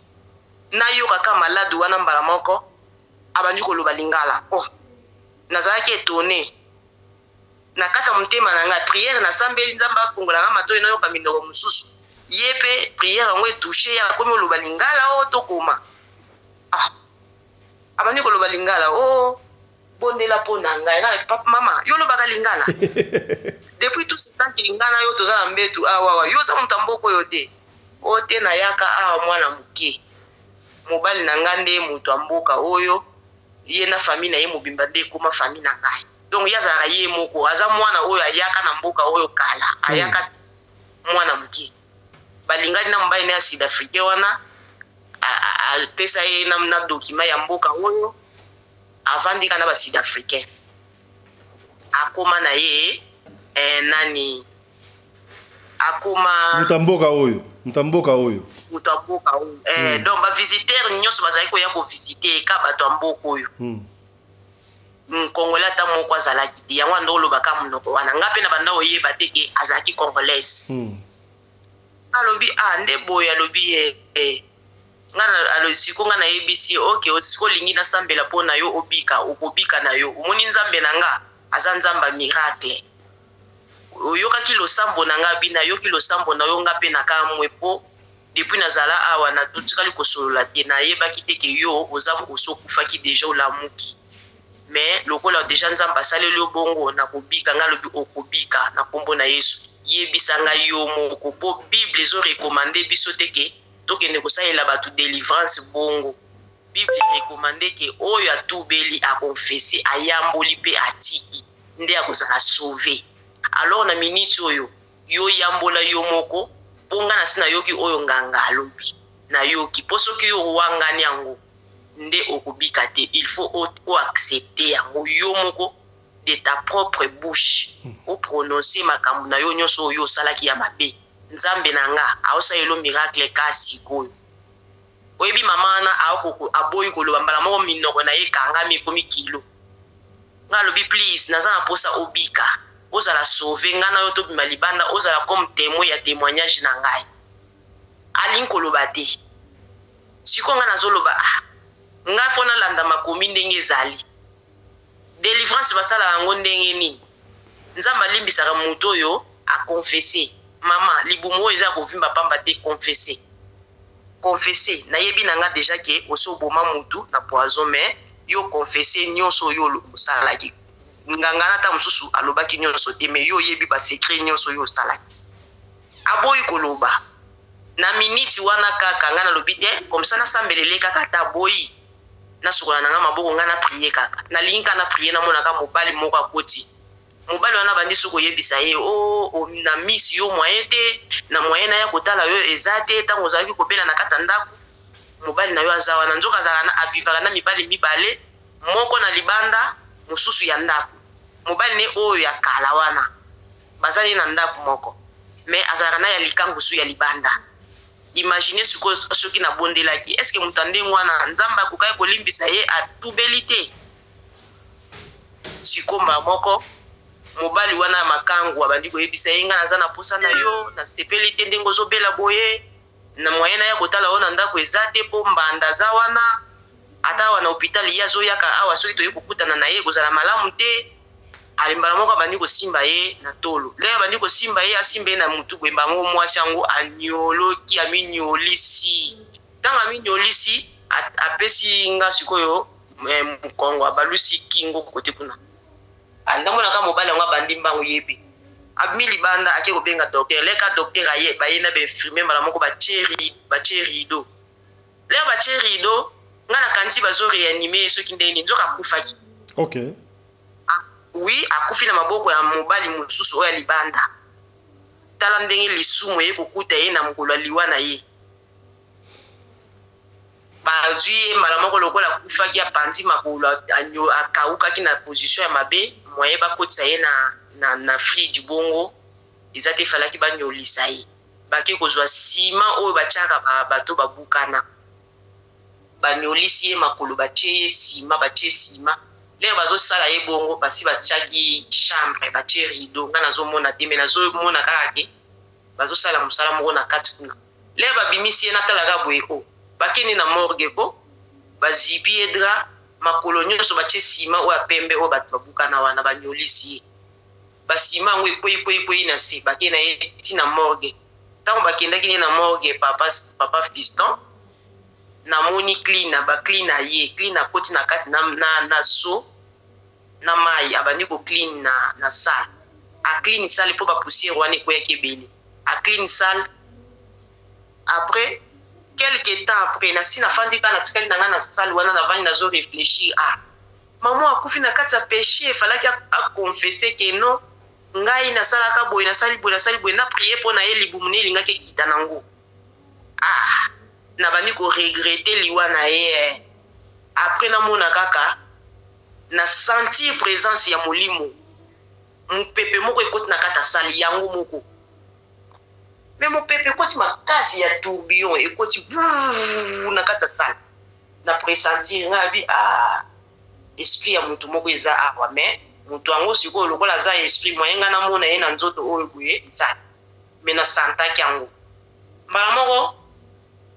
nayoka kaka malade wana mbala moko abandi koloba lingala oh nazalaki etonne Na kati ya motema na ngai prière na sambeli nzambe afongola ngai matoyi nayoka minoko mosusu ye pe prière yango e touche ye akomi oloba lingala oh tokoma ah abandi koloba lingala oh bondela po na ngai na papa mama yo olobaka lingala depuis tout ce temps que ngai na yo toza na mbetu awa awa yo oza moto ya mboka oyo te oh te nayaka awa mwana moke mobali na ngai nde moto ya mboka oyo ye na famille na ye mobimba nde ekoma famille na ngai Donc ye azalaka ye moko aza mwana oyo ayaka na mboka oyo kala ayaka mwana muke balingani na mobali naye ya sud africain wana apesa ye na, na document ya mboka oyo avandi kaka na ba sud africain akoma na ye eh, nani akoma moto ya mboka oyo moto ya mboka oyo moto ya mboka oyo eh, donc ba visiteurs nyonso bazali koya kovisite ye ka bato ya mboka oyo Congolais ata moko azalaki te yango anda oloba ka munoko wana nga pe na banda oyeba te ke azalaki congolaise alobi ah nde boye alobi eh, eh. Nga na alobi siko nga nayebisi ye ok siko olingi nasambela po na yo obika okobika na yo omoni nzambe na nga aza nzambe ya miracle oyokaki losambo na nga abi nayoki losambo na yo nga pe nakamwe po Depuis nazala awa na totikali kosolola te nayebaki te ke yo oza osi okufaki dejà olamuki mais lokola dejà nzambe asaleli yo bongo nakobika ngai alobi okobika na kombo na yesu yebisa ngai yo moko po bible ezo recommande biso te ke tokende kosalela batu delivrance bongo bible e recommande ke oyo atubeli a confesse ayamboli pe atiki nde akozala sauve alors na minute oyo Yo yambola yo moko po nga nasi nayoki oyo nganga alobi nayoki po soki yo owangani yango nde okobika te il faut o accepter yango yo moko de ta propre bouche o prononcer makambo nayo nionso oyo osalaki ya mabe nzambe na nga aosalelo miracle ka sikoyo. Oyebi mama wana aboyi koloba mbala moko minoko na ye ekangami ekomi kilo. Nga alobi please naza na posa obika, ozala sauve nga na yo tobima libanda ozala comme temoin ya temoignage na ngai. Alingi koloba te. Sikoyo nga nazo loba ah nga faut nalanda makomi ndenge ezali. Delivrance basalaka yango ndenge nini? Nzambe alimbisaka mutu oyo a confesser. Maman libumu oyo eza ya kovimba pamba te confesser. Confesser nayebi na nga dejà ke osi oboma mutu na poison mais yo confesser nionso oyo osalaki. Nganga wana ata mosusu alobaki nionso te mais yo oyebi ba secret nionso oyo osalaki. Aboyi koloba. Na minute wana kaka nga nalobi te comme ça nasambelele kaka ata aboyi nasukola na nga maboko nga na prier kaka. Nalingi kaka na prier namona kaka mobali moko akoti. Mobali wana abandi su koyebisa ye oh na miss yo moyen te, na moyen naya kotala yo eza te tango ozalaki kobela na kati ya ndaku mobali na yo aza wana. Nzoka azalaka na avivaka na mibali mibale moko na libanda mosusu ya ndaku. Mobali ne oyo ya kala wana baza ne na ndaku moko mais azalaka na ya likangu su ya libanda. Imagine sikoyo soki na bondelaki est ce que moto ya ndenge wana Nzambe akokaki kolimbisa ye atubeli te? Sikoyo mbala moko mobali wana ya makangu abandi koyebisa ye nga naza na posa na yo nasepeli te ndenge ozobela boye na moyen naya kotala yo na ndaku eza te po mbanda aza wana ata awa na hopital ye azoyaka awa soki toye kokutana na ye ekozala malamu te ale mbala moko abandi kosimba ye na tolo lere abandi kosimba ye asimba ye na mutu boye mbala moko mwasi yango anioloki aminiolisi tango aminiolisi apesi nga sikoyo mukongo abalusi kingo kote kuna Namonaka mobali yango abandi mbangu ye pe abimi libanda ake kobenga docteur leka docteur aye baye na ba infirmier mbala moko batie rideau lere batie rideau nga nakanisi bazo reanime ye soki ndenge nini nzoka akufaki. Ok. Oui akufi na maboko ya mobali mosusu oyo ya libanda tala ndenge lisumu eye kokuta ye na mokolo ya liwa na ye. Bazui ye mbala moko lokola akufaki apanzi makolo akawukaki na position ya mabe moyen bakotisa ye na na fridge bongo eza te falaki baniolisa ye bake kozua ciment oyo batiaka bato babukana baniolisi ye makolo batie ye ciment batie ciment lere bazosala ye bongo basi batiaki chambre batie rideau nga nazomona te mais nazomona kaka ke bazosala musala moko na kati kuna Lere ba bimisi ye natala kaka boye oh bake nde na morgue ko ba zipi ye drap makolo nionso batie ciment oyo ya pembe oyo batu ba bukana wana ba niolisi ye ba ciment yango ekweyi kweyi kweyi na se bake na ye ti na morgue tango bakendaki ne na morgue papa papa fiston na moni cleaner ba cleaner ye cleaner akoti na kati na na na seau na mayi abandi ko clean na na salle a clean salle po ba poussière wana ekweyaki ebele a clean salle après quelque temps après nasi nafandi kaka natikali na ngai na salle wana navandi nazo reflechir ah maman akufi na kati ya peche efalaki a confesser que non ngai nasalaka boye nasali boye nasali boye na prier mpo na ye libumu ne elingaki ekita nango ah nabandi ko regretter liwa na ye eh. Après namona kaka na sentir presence ya molimo mupepe moko ekoti na kati ya salle yango moko mais mupepe ekoti makasi ya tourbillon ekoti brrr na kati ya salle na pressentir nga abi ah esprit ya mutu moko eza awa mais mutu yango sikoyo lokola aza esprit moyen nga namona ye na nzoto oyo boye eza mais na sentaki yango mbala moko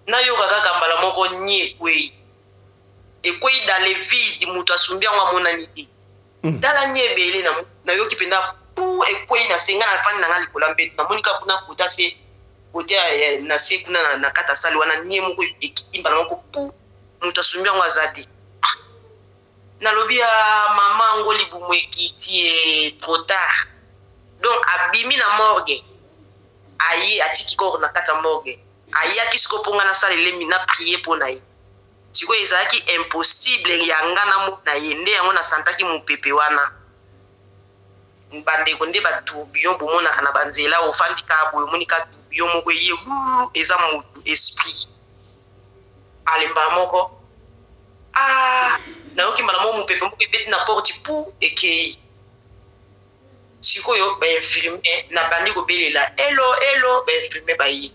Nayoka kaka mbala moko nie ekweyi. Ekweyi dans le vide mutu asumbi yango amonani te. Tala nie ebele na nayoki penza puu ekweyi na se nga nafandi na nga likolo ya mbetu namoni kaka kuna kota se kote ya na se kuna na kati ya salle wana nie moko ekiti mbala moko puu mutu asumbi yango aza te. Ah nalobi ah maman yango libumu ekiti eh trop tard donc abimi na morgue aye atiki corps na kati ya morgue. Ayaki sikoyo po nga nasala elemi na prier po na ye. Sikoyo ezalaki impossible ya nga namona ye nde yango na santaki mupepe wana. Ba ndeko nde ba tourbillon bomonaka na ba nzela ofandi kaka boye omoni kaka tourbillon moko eye wuuu eza mutu esprit. Ale mbala moko aah nayoki mbala moko mupepe moko ebeti na porte puu ekeyi. Sikoyo ba infirmier na bandi kobelela elo elo ba infirmier baye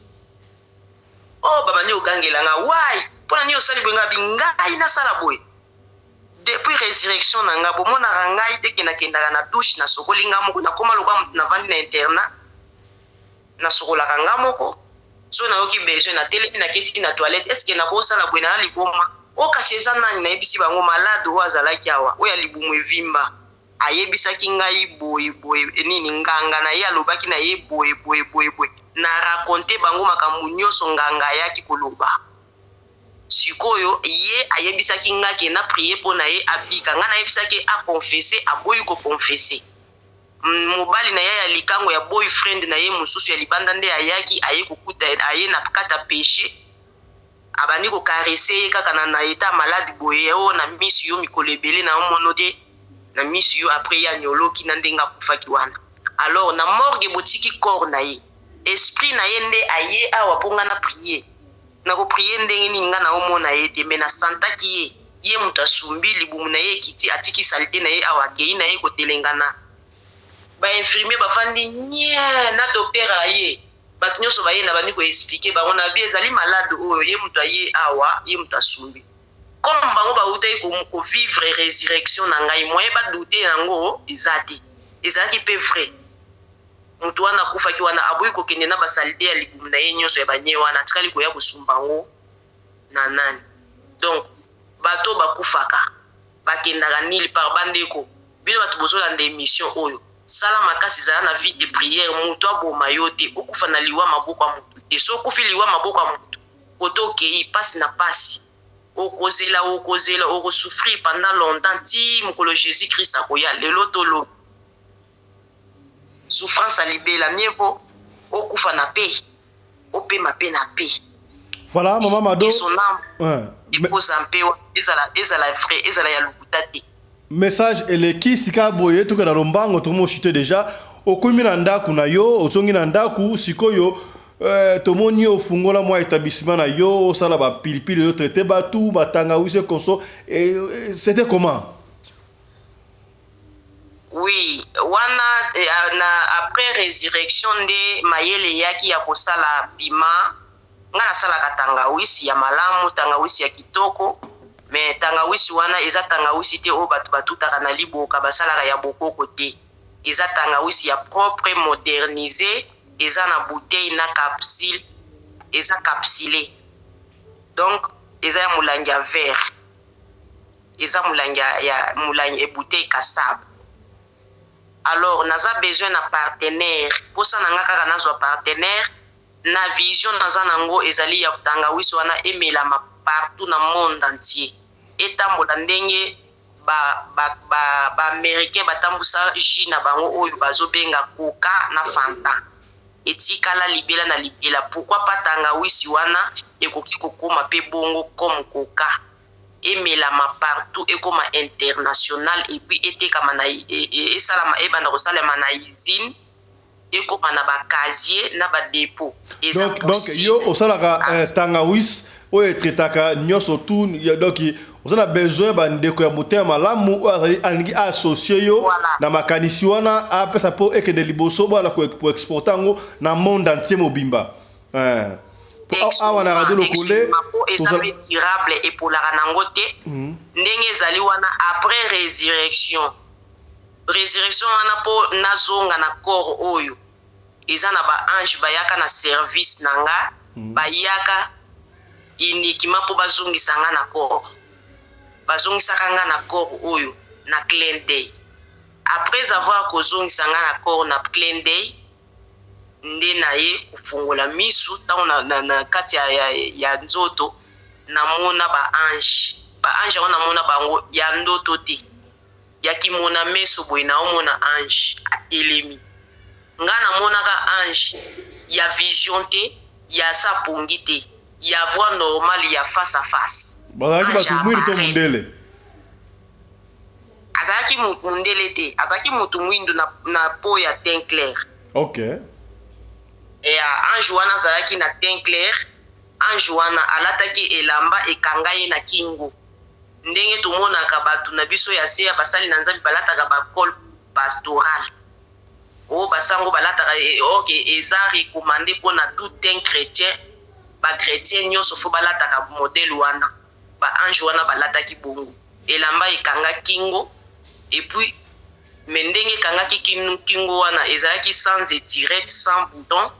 oh babandi kogangela nga why? Mpo na nini osali boye? Ngai ngai nasala boye depuis resurrection na ngai, bomonaka ngai te ke nakendaka na douche, nasokoli ngai moko, nakoma lokola moto navandi na internat, nasokolaka ngai moko. Soki nayoki besoin, natelemi, naketi na toilette. Est ce que nakosala boye? Naza liboma? O kasi eza nani? Nayebisi bango malade oyo azalaki awa, oyo ya libumu evimba, ayebisaki ngai boye boye nini, nganga na ye alobaki na ye boye boye boye boye. Na raconte bango makambo nyonso nganga ayaki koloba. Sikoyo ye ayebisaki nga ke na prier mpo na ye abika. Nga nayebisaki ye a confesser, aboyi ko confesser. Mobali na ye ya likango ya boyfriend na ye mosusu ya libanda nde ayaki, aye kokuta aye na kati ya peche, abandi ko caresser ye kaka na na etat malade boye, oh na miss yo mikolo ebele na omono te, na miss yo. Après ye anyoloki na ndenge akufaki wana. Alors na morgue botiki corps na ye, esprit na ye nde aye awa mpo nga na prier. Nako prier ndenge nini nga naomona ye te? Mais na sentaki ye, ye mutu asumbi, libumu na ye ekiti, atiki salite na ye awa, akeyi na ye kotelengana. Ba infirmiers bavandi nyee, na docteur aye, batu nionso baye, nabandi ko expliquer bango, nalobi ezali malade oyo, ye mutu aye awa, ye mutu asumbi. Comme bango bawutaki ko ko vivre resurrection na ngai, moyen ba douter yango eza te. Ezalaki pe vrai. Mutu wana akufaki wana aboyi kokende na ba salite ya libumu na ye nionso ya ba nye wana atikali koya kosumba yango na nani? Donc bato oyo bakufaka bakendaka nil part ba ndeko bino batu bozolanda emission oyo sala makasi zala na vie de prière mutu aboma yo te okufa na liwa maboko ya mutu te soki okufi liwa maboko ya mutu kote okeyi pasi na pasi okozela okozela oko souffrir pendant longtemps ti mokolo Jesus Christ akoya lelo to lobi. Souffrance ya libela mieux vaut okufa na paix opema pe na paix. Voilà maman Mado. Que son âme repose en paix ezala ezala vrai ezala ya lokuta te. Message eleki sika boye tokenda lombango tokomi kochute dejà okomi na ndaku na yo ozongi na ndaku sikoyo euh, tomoni yo ofungola mwa établissement na yo osala ba pilipili ozo traite batu ba tangawisi et conso et, c'était comment? Oui wana na après resurrection nde mayele eyaki ya kosala piment nga nasalaka tangawisi ya malamu tangawisi ya kitoko mais tangawisi wana eza tangawisi te oyo batu batutaka na liboka basalaka ya bokoko te eza tangawisi ya propre modernise eza na bouteille na capsule eza capsule donc eza ya mulangi ya verre. Eza mulangi ya ya mulangi bouteille kasab alors naza besoin na partenaire posa na nga kaka nazwa partenaire na vision naza na ngo ezali ya tangawisi wana emelama partout na monde entier etambola ndenge ba ba ba ba americain batambusa jus na bango oyo bazo benga coca na fanta etikala libela na libela pourquoi pas tangawisi wana ekoki kokoma pe bongo comme coca. Emelama partout ekoma international et puis etekama na esalama ebanda kosalema na usine ekoma na ba casier na ba depot eza Donc donc yo possible. osalaka eh, tangawis oyo etraitaka nyonso tout donc oza na besoin ba ndeko ya motema malamu oyo azali alingi a associer yo Voilà. na makanisi wana apesa po ekende liboso bana ko ko exporter yango na monde entier mobimba. Eh. Awa na radio lokole po eza pe durable epolaka nango te mhm. ndenge ezali wana après résurrection résurrection wana po nazonga na corps oyo eza na ba ange bayaka na service na nga mhm. bayaka uniquement po bazongisa nga na corps bazongisaka nga na corps oyo na clin d'œil après avoir kozongisa nga na corps na clin d'œil nde naye kofongola misu tango na, na, na kati ya, ya, ya nzoto namona ba ange ba ange yango namona bango ya ndoto te ya kimona meso boye naomona ange atelemi nga namonaka ange ya vision te ya sa pongi te ya voix normale ya face à face bazalaki ange bato mwindu to apparaître mundele Azalaki mundele te, azalaki mutu muindu na, na peau ya teint clair. Ok. Yeah, ange wana azalaki na teint clair, ange wana alataki elamba ekanga ye na kingo. Ndenge tomonaka batu na biso ya se ya basali na Nzambe balataka ba col pastoral. Oyo ba sango balataka, ok, eza recommande pona tout un chretien. Ba chretiens nionso faut balataka modèle wana. Ba anges wana balataki bongo. Elamba ekanga kingo et puis mais ndenge ekangaki kingo wana ezalaki sans etirette, sans bouton,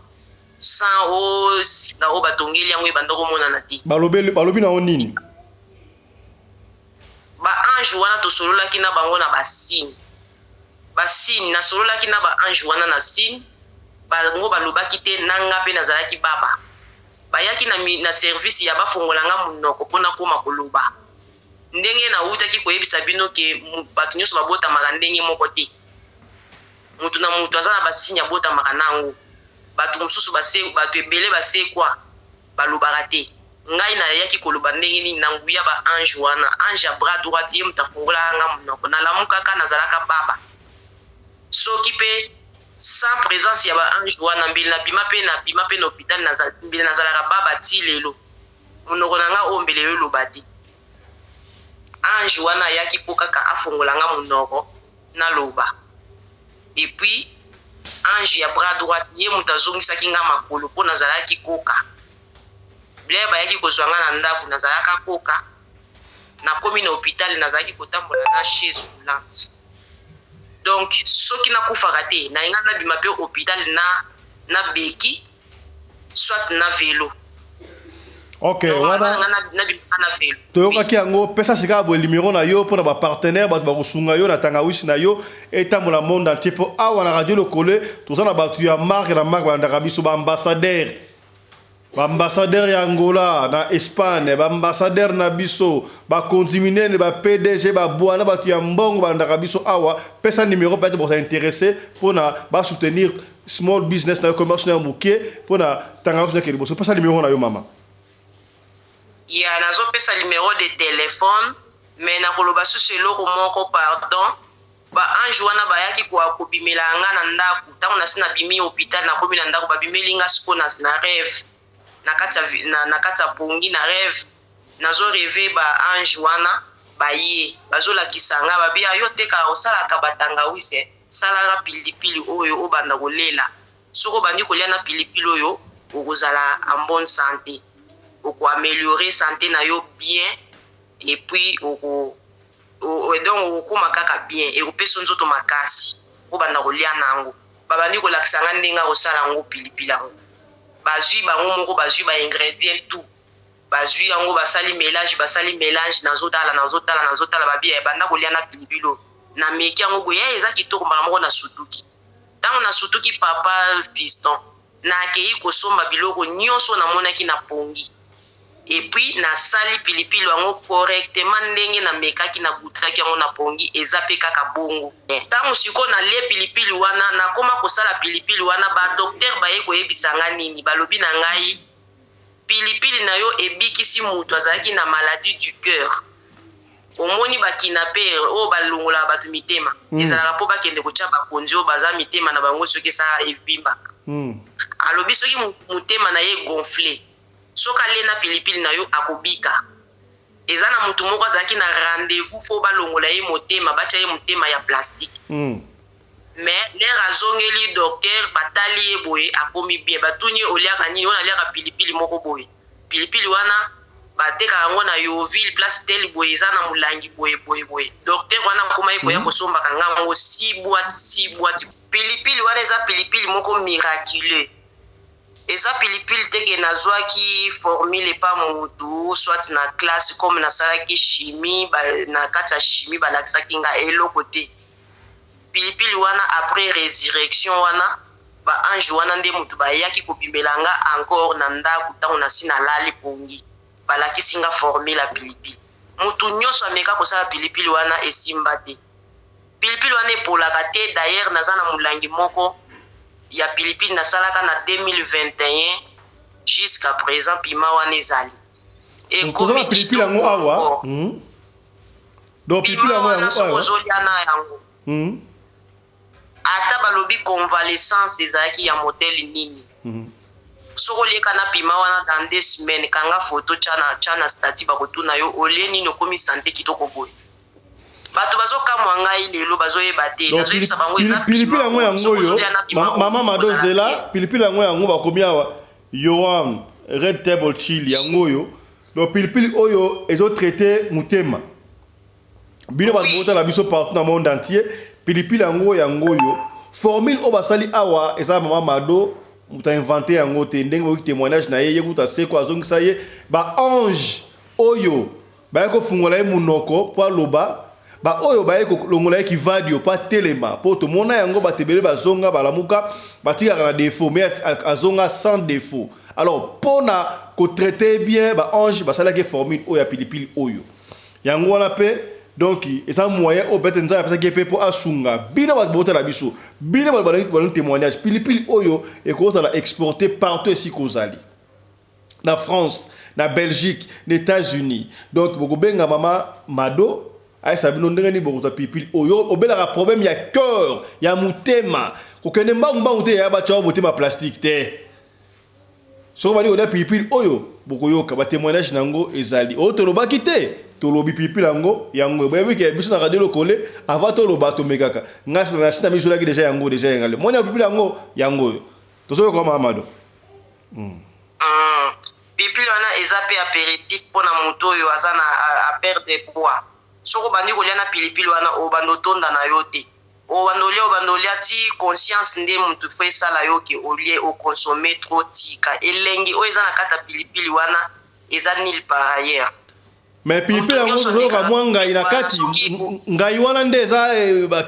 sans oh singa oyo batongeli yango ebanda komonana te. Balobeli, balobi na yo nini? Ba anges wana tosololaki na bango na ba signes. Ba signes, nasololaki na ba anges wana na signe, bango balobaki te na nga pe nazalaki baba. Bayaki na na service ya bafongola nga munoko po nakoma koloba. Ndenge nawutaki koyebisa bino ke batu nionso babotamaka ndenge moko te. Mutu na mutu aza na ba signes abotamaka n'ango. Batu mosusu base batu ebele basekwa balobaka te. Ngai nayaki koloba ndenge nini na nguya ba anges wana. Ange ya bras droite ye mutu afongolaka nga munoko. Nalamukaka nazalaka baba. Soki pe sans presence ya ba anges wana mbele nabima pe nabima pe na hopital mbele nazalaka baba tii lelo. Munoko na nga oyo mbele eloba te. Ange wana ayaki po kaka afongola nga munoko naloba. Et puis ange ya bras droite ye mutu azongisaki nga makolo po nazalaki koka. Blaire bayaki kozua nga na ndaku nazalaka koka, nakomi na hopital nazalaki kotambola na chaise roulante. Donc soki nakufaka te nalingaki nabima pe hopital na na beki soit na velo. Ok, wana toyokaki yango. Pesa sika boye numero na yo mpona bapartenaire, bato bakosunga yo na tangawisi na yo etambola monde entier, mpo awa na Radio Lokole toza na bato ya marque na marque balandaka biso, baambassadeur, baambassadeur ya Angola na Espagne, baambassadeur na biso, bakonzi minene, ba PDG, babwana, bato ya mbongo balandaka biso awa. Pesa numero peut-être bakoza intéressé mpona basoutenir small business na yo, commerce na yo moke, mpona tangawisi na ke liboso. Pesa numero na yo, mama. Ya nazopesa numero de telephone, mais nakoloba susu eloko moko, pardon. Ba ange wana bayaki kobimela nga na ndako ntango nasi nabimi hôpital, nakomi na ndako, babimeli nga sikoyo na, na rêve, na kati ya na kati ya pongi, na rêve nazo rêve ba ange wana baye bazolakisa nga, babi yo teka osalaka batangawise, salaka pilipili oyo obanda kolela, soki obandi kolia na pilipili oyo okozala en bonne santé, oko améliorer santé na yo bien, et puis oko donc okokoma kaka bien, ekopesa nzoto makasi, obanda kolia nango. Babandi kolakisa nga ndenge akosala yango pilipili yango, bazwi bango moko, bazwi ba ingrédients tout, bazwi yango, basali mélange, basali mélange, nazotala, nazotala, nazotala, babi banda kolia na pilipili oyo, nameki yango boye, eza kitoko, mbala moko nasutuki. Ntango nasutuki, papa Fiston, nakei kosomba biloko nyonso namonaki na pongi, et puis nasali pilipili yango correctement ndenge namekaki, nabutaki yango na pongi, eza pe kaka bongo. Ntango sikoyo nalie pilipili wana, nakoma kosala pilipili wana, ba docteur baye koyebisa nga nini? Balobi na ngai pilipili na yo ebikisi mutu azalaki na maladie du cœur. Omoni ba kidnapper oyo balongolaka bato mitema, ezalaka po bakende kotia bakonzi oyo baza mitema na bango soki esala evimbaka. Alobi soki motema na ye gonfle, soki alie na pilipili na yo akobika. Eza na mutu moko azalaki na rendez-vous po balongola ye motema, batia ye motema ya plastique. Mais l'heure azongeli docteur, batali ye boye akomi bien. Batuni ye oliaka nini? Oyo naliaka pilipili moko boye. Pilipili wana batekaka yango na Yeoville place tel boye, eza na mulangi boye boye boye. Docteur wana akomaki koya kosombaka nga yango 6 boites, 6 boites. Pilipili wana eza pilipili moko miraculeux. Eza pilipili te ke nazwaki formule epa mutu soit na classe, comme nasalaki chimie, ba, na kati ya chimie balakisaki nga eloko te. Pilipili wana après resurrection wana, ba anges wana nde mutu bayaki kobimela nga encore na ndaku tango nasi nalali pongi, balakisi nga formule ya pilipili. Mutu nionso ameka kosala pilipili wana esimba te. Pilipili wana epolaka te, d'ailleurs naza na mulangi moko ya pilipili nasalaka na 2021 jusqu'à present piment wana ezali. Toza na Ekomi pilipili yango kitoko awa. fort. Donc pilipili Piment yango wana yango soki awa. ozolia na yango, ata balobi convalescence ezalaki ya modèle nini, soki olieka na piment wana dans 2 semaines, kanga photo tia na, tia na statut, bakotuna yo olie nini okomi sante kitoko boye. Bato bazokamwa ngai lelo, bazoyeba te, Donc nazoyebisa bango eza pilipili piment yango oyo yango soki oyo ozolia na piment mama oyo Mado okozala zela bien. pilipili yango yango bakomi awa Yoram. Red Table Chili yango oyo. Donc pilipili oyo ezo traiter mutema. Bino bato botala biso partout na monde entier, pilipili yango yango oyo. Formule oyo basali awa eza mama Mado moto a inventer yango te, ndenge boyoki témoignage na ye, ye kutu aseko azongisa ye ba ange oyo baye kofungola ye monoko mpo aloba, ba oyo baye kolongola ye kivadio mpo atelema, mpo tomona yango bato ebele bazonga balamuka batikaka na defaut mais azonga sans defaut. Alors mpo na ko traiter ye bien ba ange basalaki ye formule oyo ya pilipili oyo. Yango wana pe donc eza moyen oyo peut-être Nzambe apesaki ye pe po asunga bino bato botala biso, bino bato balingi balingi témoignage. Pilipili oyo ekozala exporte partout esika ozali, na France, na Belgique, na Etats-Unis. Donc bokobenga mama Mado ayesa bino ndenge nini bokozwa pilipili oyo. Obelaka problème ya cœur, ya motema, kokende mbangu mbangu te yaya batia yo motema plastique te. Soki obandi kolia pilipili oyo, bokoyoka ba temoignage na yango ezali. Oyo tolobaki te, tolobi pilipili yango yango oyo. Boyebi ke biso na Radio Lokole, avant toloba tomekaka. Ngai nasi namizwelaki dejà yango dejà engale. Moni ya pilipili yango yango oyo. Tozoyoka yo mama Mado. Hum, pilipili wana eza pe aperitif pona moto oyo aza na a perdre poids. Soki obandi kolia na pilipili wana obanda otonda na yo te. Obanda olia obanda olia ti conscience nde mutu faut esala yo ke olie o consommer trop tika elengi oyo eza na kati ya pilipili wana eza nul par ailleurs. Mais pilipili Mutu yango nionso tozoyoka amekaka mwa ngayi na pilipili wana kati, soki o. ngayi wana nde eza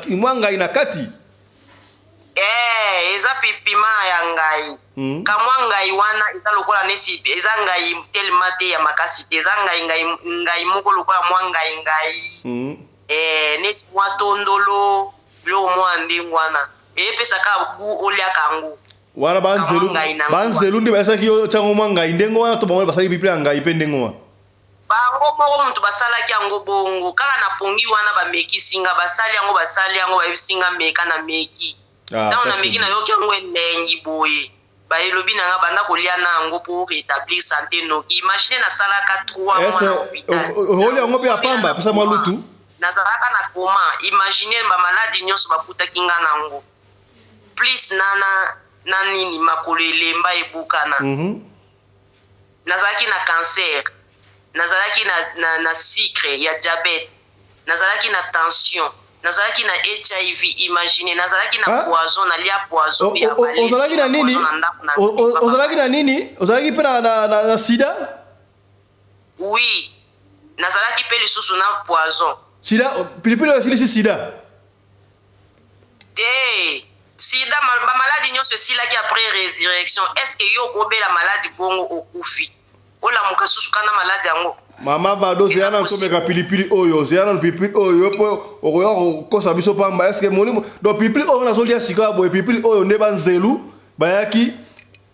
mwa ngayi na kati? Eh eza pima ya ngayi. Ka mwa ngayi wana eza lokola neti eza ngayi tellement te ya makasi te eza ngayi ngayi ngayi moko lokola mwa ngayi ngayi. Eh neti mwa tondolo biloko mwa ndenge wana epesa kaka gout oliaka yango. Wana ba Ka mwa nzelu ngayi na ba yango nzelu wana. nde bayesaki yo otia yango mwa ngayi ndenge wana to bango nde basalaki pilipili ya ngayi pe ndenge wana? Bango moko mutu basalaki yango bongo kaka na pongi wana bamekisi nga basali yango basali yango bayebisi nga meka na meki Ah tango ça na c'est meki bien. nayoki yango elengi boye ba elobi na nga banda kolia na yango po o retablir sante noki imagine nasalaka 3 mois Est-ce na hopital okolia yango pe ya na pamba? Pesa mwa coma lutu. nazalaka na coma imagine ba maladi nionso bakutaki nga na yango plus na na na nini makolo elemba ebukana. Nazalaki na cancer, nazalaki na, na, na sucre ya diabète, nazalaki na tension, nazalaki na HIV, imaginez, nazalaki na Hein? poison, nalia poison O- ya o- o- balesi ozalaki na nga nini? poison na ndako na O- o- epa Ozalaki papa. na nini? Ozalaki mpe na, na, na, na sida? Oui, nazalaki pe lisusu na poison. Sida, pilipili oyo esilisi sida? Te, sida, ba maladi nionso esilaki après resurrection, est ce que yo okobela maladi bongo okufi, olamuka susu ka na maladi yango? Mama Mado Eza zela nanu possible tomeka pilipili oyo zela nanu pilipili oyo yo po okoya kokosa biso pamba est ce que molimo donc pilipili oyo nazolia sikoyo boye pilipili oyo nde banzelu bayaki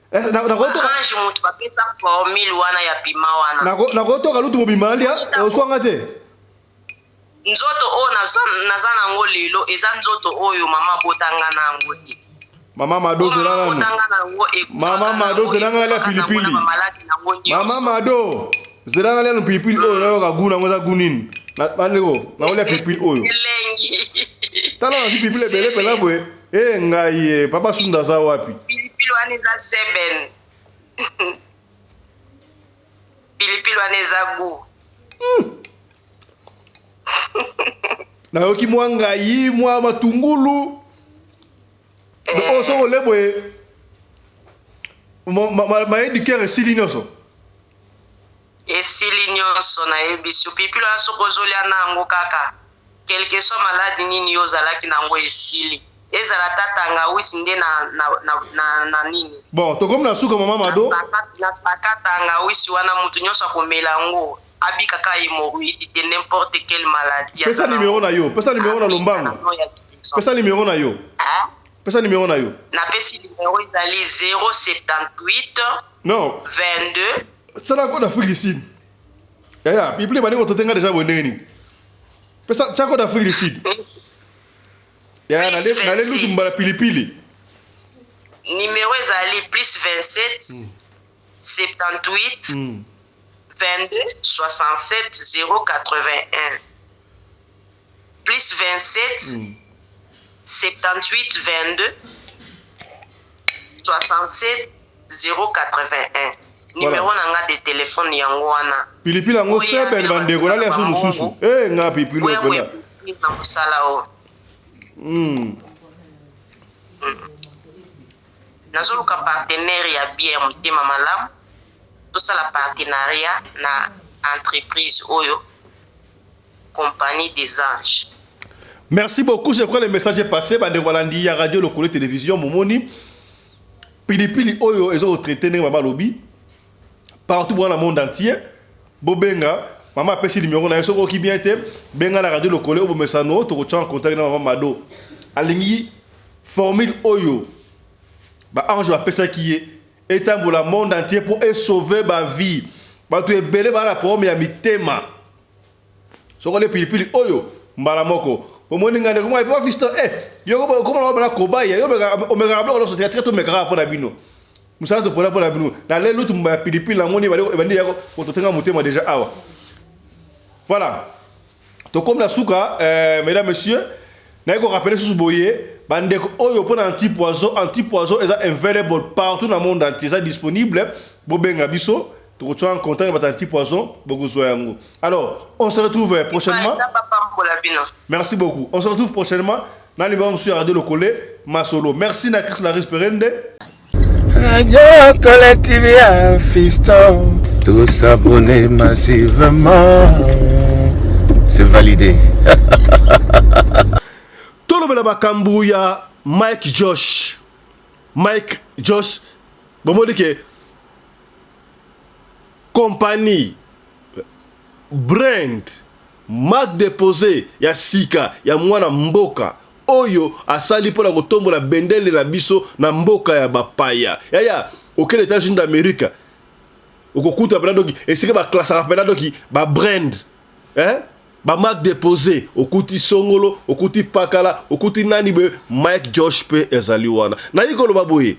Ba ange mutu bapesa formule wana ya piment wana. Nakotoka lutu mobimba nalia oswa nga te. Nzoto oyo naza naza nango lelo eza nzoto oyo mama abota nga na yango te. Mama Mado Oyo zela mama nanu. abota nga na yango Mama ekufaka na Mado yango zela nga nalia ekufaka na yango na pilipili. ba maladi na yango Mama nionso. Mado zela nalia nanu pilipili oyo nayoka gout nango eza gout nini. Na bandeko nakolia pilipili oyo. Elengi. Tala nazwi pilipili ebele pela Sebe. boye. Eh ngai eh papa Sunda aza wapi? Pilipili wana eza seben. Pilipili wana eza gout. Nayoki mwa ngayi mwa matungulu. Donc oyo soki olie boye maye du cœur esili nyonso. Esili nyonso nayebisi yo. Pilipili wana soki ozolia na yango kaka quelque soit malade nini yo ozalaki na yango esili. Ezala ata tangawisi nde na, na, na, na, na nini. Bon, tokomi na suka mama Mado. Na spaka tangawisi wana mutu nyonso akomela yango abika kaka hemorroïde te n'importe quelle maladie. Pesa numero na yo, pesa numero na lombango. Pesa numero na yo. Hein? Pesa numero na yo. Napesi numero ezali 078 Non. 22 Sala code Afrique du Sud. Yaya, pilipili ebandi kotote nga deja boye ndenge nini? Pesa tia code Afrique du Sud. Yaya, Plus nale nale lutu 27. mbala pilipili. Numero ezali plus 27 78 22 67 081 plus 27 78 22 67 081. Numero na nga de telephone yango wana. Pilipili yango seben bandeko nalia su mosusu eh nga pilipili oyo pena. Na mosala oyo. Nazoluka partenaire ya bien ya motema malamu tosala partenariat na entreprise oyo Compagnie des anges. Merci beaucoup, je crois le message est passé. Bande balandi ya radio lokole télévision momoni. Pilipili oyo ezo traiter ndenge mama lobi partout dans le monde entier. Bobenga mama apesi numéro na ye soki oki bien te benga na radio lokole obomesano tokotia en contact na mama Mado. Alingi formule oyo ba ange bapesaki ye etambola monde entier mpo esauve ba vie. Bato ebele baa na problème ya mitema. Soki olie pilipili oyo mbala moko omoni ngai ndeko ngai papa fiston eh yo okoma na bana kobaya yo omekaka biloko nyonso tika tika tomekaka mpo na bino mosala topona mpo na bino na lelo tumba ya pilipili namoni ebandi ya kototenga motema deja awa voilà tokomi na suka euh, mesdames messieurs naye korapele susu boye bandeko oyo mpo na antipoison antipoison eza available partout na monde entier eza disponible bobenga biso tokotia en contact na bato antipoison bokozwa yango alors on se retrouve prochainement merci beaucoup on se retrouve prochainement na numéro mosusu ya radio lokole masolo merci na chris laris perende Radio Collective ya Fiston. Tous abonnés massivement. C'est validé. Tolobela makambo ya Mike Josh. Mike Josh bomoni ke compagnie brand marque déposée ya sika ya mwana mboka oyo asali mpo na kotombola bendele na biso na mboka ya bapaya. Yaya, okende Etats-Unis d'Amerique, okokuta mpena doki esika baklasaka mpena doki ba brand eh? ba marque déposée, okuti songolo, okuti pakala, okuti nani boye, Mike Josh mpe ezali wana. Nayi koloba boye,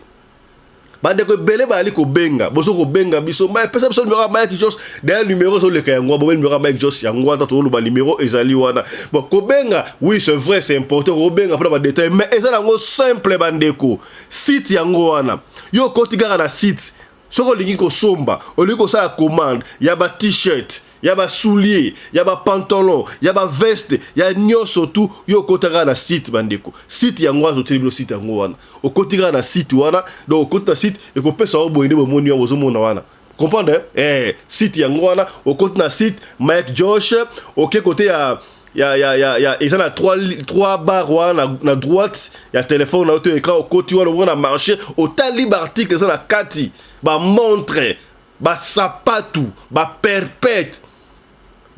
bandeko ebele bayali kobenga bozo kobenga biso ma pesa biso numero ya Mike Josh d'ailleurs numero ezoleka yango wana bomeli numero ya Mike Josh yango wana tozoloba numero ezali wana bon kobenga oui c'est vrai c'est important kobenga mpona ba détail mais eza nango simple bandeko site yango wana yo okoti kaka na site soki olingi kosomba olingi kosala commande ya ba t-shirt ya ba soulier ya ba pantalon ya ba veste ya nyonso tu yo okota kaka na site bandeko site yango wana toteli bino site yango wana okoti kaka na site wana donc okoti na site ekopesa yo boye nde bomoni yango ozomona wana comprendre eh site yango wana okoti na site Mike Josh oke kote ya ya ya ya ya eza na 3 3 bar wana na, na droite ya telefone na yo to écran okoti wana omona marché otali ba article eza na kati ba montre ba sapatu ba perpète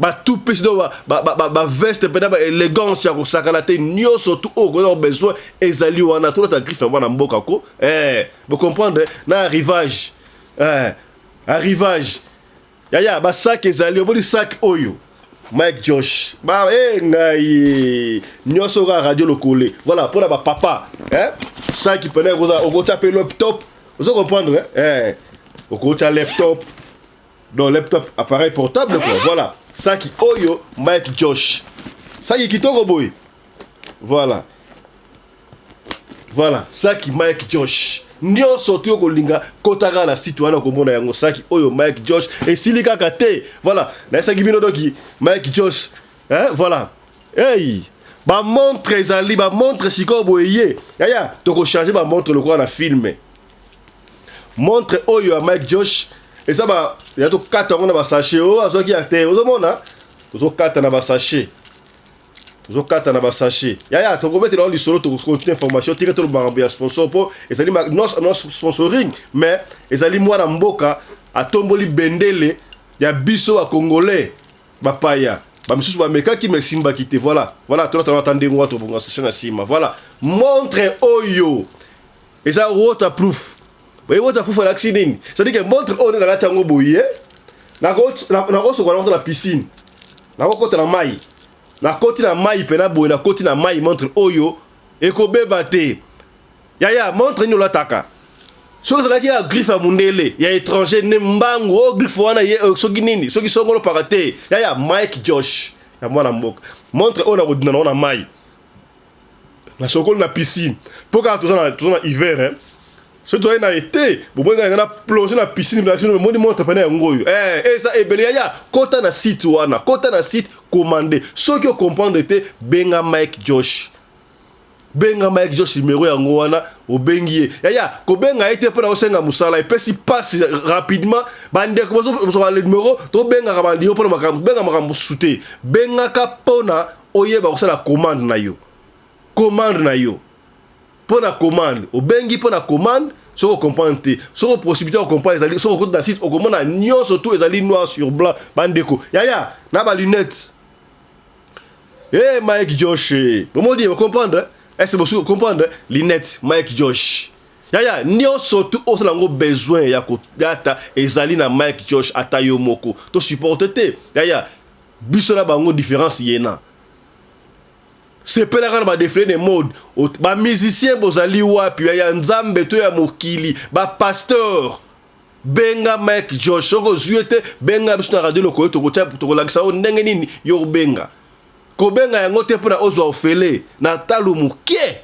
ba tout-pièce donc ba ba ba, ba veste pena ba élégance ya kosakana te nyonso tout oyo okoza besoin ezali wana tolata griffe ya mwana mboka ko eh bo comprendre na arrivage eh arrivage yaya ba sac ezali omoni sac oyo Mike Josh ba eh ngai nyonso kaka radio lokole voilà mpona ba papa eh sac pena okoza okotya mpe laptop ozo comprendre eh okotya laptop donc laptop appareil portable quoi voilà saki oyo Mike Josh saki kitoko boye voilà voilà saki Mike Josh nyonso tu okolinga kota kaka na site wana okomona yango saki oyo Mike Josh esili kaka te voilà nayesaki bino doki Mike Josh hein, voilà hey bamontre ezali bamontre sikoyo boye ye yaya tokochange bamontre lokola na filme Montre oyo ya Mike Josh eza ba ya tokata yango na ba sachet oyo azwaki ya te ozomona tozokata na ba sachet tozokata na ba sachet yaya tokobetela yango lisolo tokocontinue information tika toloba makambo ya sponsor mpo ezali non sponsoring mais ezali mwana mboka atomboli bendele ya biso ba congolais bapaya bamisusu bamekaki mais esimbaki te voilà voilà tolata ata ndenge wana tobonga sachet na nsima voilà montre oyo eza waterproof oye waterproof elakisi nini c'est-à-dire que montre oyo nde nalati yango boye nakosokola nakota na piscine nakokota na mai nakoti na mai mpena boye nakoti na mai montre oyo ekobeba te yaya montre nini olataka soki ezalaki ya griffe ya mundele ya étranger nde mbangu oyo oh, griffe wana ye eh, soki nini soki songolo paka te yaya mike josh ya mwana mboka montre oyo nakodina nango na mai na sokoli na piscine mpo kaka toza na, toza na hiver hein. Soki tozali na ete, bomoni nga na plonge na piscine na biso, bomoni montre pene yango oyo. Eh, eza ebele yaya, kota na site wana, kota na site commande. Soki o comprendre te, benga Mike Josh. Benga Mike Josh numero yango wana obengi ye. Yaya, kobenga ye te mpo na osenga mosala epesi pasi rapidement. Bandeko bozwa ba numero, tobengaka ba numero mpo na makambo, benga makambo mosusu te. Bengaka mpo na oyeba kosala commande na yo. Commande na yo. Mpo na commande, obengi mpo na commande, soki o comprendre te, soki possibilité ya comprendre ezali, soki okoti na site okomona nyonso tout ezali noir sur blanc. Bandeko, yaya na ba lunettes. Hey Mike Josh, bomoni bo comprendre? Est-ce que bosu comprendre lunettes Mike Josh? Yaya nyonso tout osala yango besoin ya kodata ezali na Mike Josh ata yo moko. To supporter te. Yaya biso na bango différence yena. Sepelaka na ba defile de mode. Ba musiciens bozali wapi ya Nzambe to ya mokili? Ba pasteurs benga Mike Josh soki ozwi ye te benga biso na radio lokoyo tokotia tokolakisa yo ndenge nini yo obenga. Kobenga yango te mpona ozwa ofele na talo moke.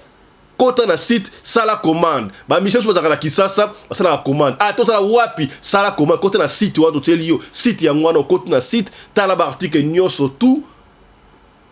Kota na site sala commande. Ba musiciens mosusu bazalaka na Kisasa basalaka commande. Ah tozala wapi? Sala commande kota na site wana totieli yo site yango wana okoti na site tala ba article nyonso tout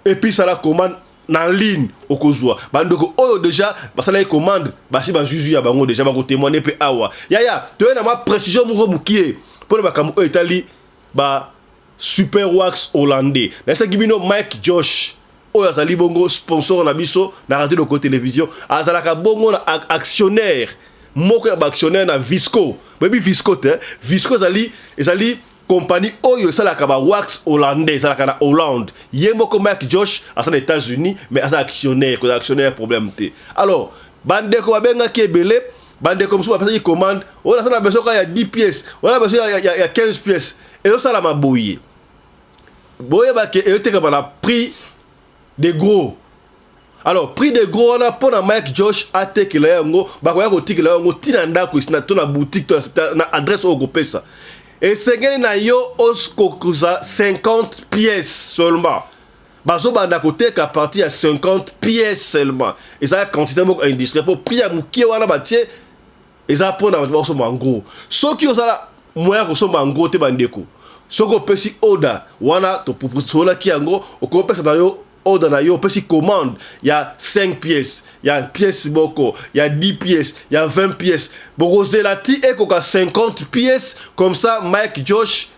et puis sala commande na ligne okozwa bandeko oyo deja basalaki commande basi bazwi ya bango deja bakotemoigne mpe awa yaya toye na mwa précision moko mokie mpo na makambo oyo etali ba super wax hollandais nayesaki bino Mike Josh oyo azali bongo sponsor na biso na radio loko télévision azalaka bongo na actionnaire moko ya baactionnaire na Visco boyebi Visco te Visco ezali ezali Compagnie oyo esalaka ba wax hollandais ezalaka na Hollande. Ye moko Mike Josh aza na Etats-Unis mais aza actionnaire, kozala actionnaire problème te. Alors, bandeko babengaki ebele, bandeko mosusu bapesaki commande, oyo naza na besoin kaka ya 10 pièces, oyo na besoin ya, ya, ya 15 pièces. Ezosalama boye. Boyeba ke ezotekama na prix de gros. Alors prix de gros wana mpo na Mike Josh atekela yango, bakoya kotikela yango ti na ndako to na boutique to na adresse oyo okopesa. Esengeli na yo okokuza 50 pièces seulement. Bazobanda koteka à partir ya 50 pièces seulement. Eza quantité moko industrielle mpo prix ya mokie wana batie eza mpo na bato bakosomba yango. Soki ozala moyen ya kosomba yango te bandeko, soki opesi order wana tosolaki yango, okopesa na yo order na yo, opesi commande ya 5 pièces, ya pièce moko, ya 10 pièces, ya 20 pièces, bokozela ti ekoka 50 pièces, comme ça Mike Josh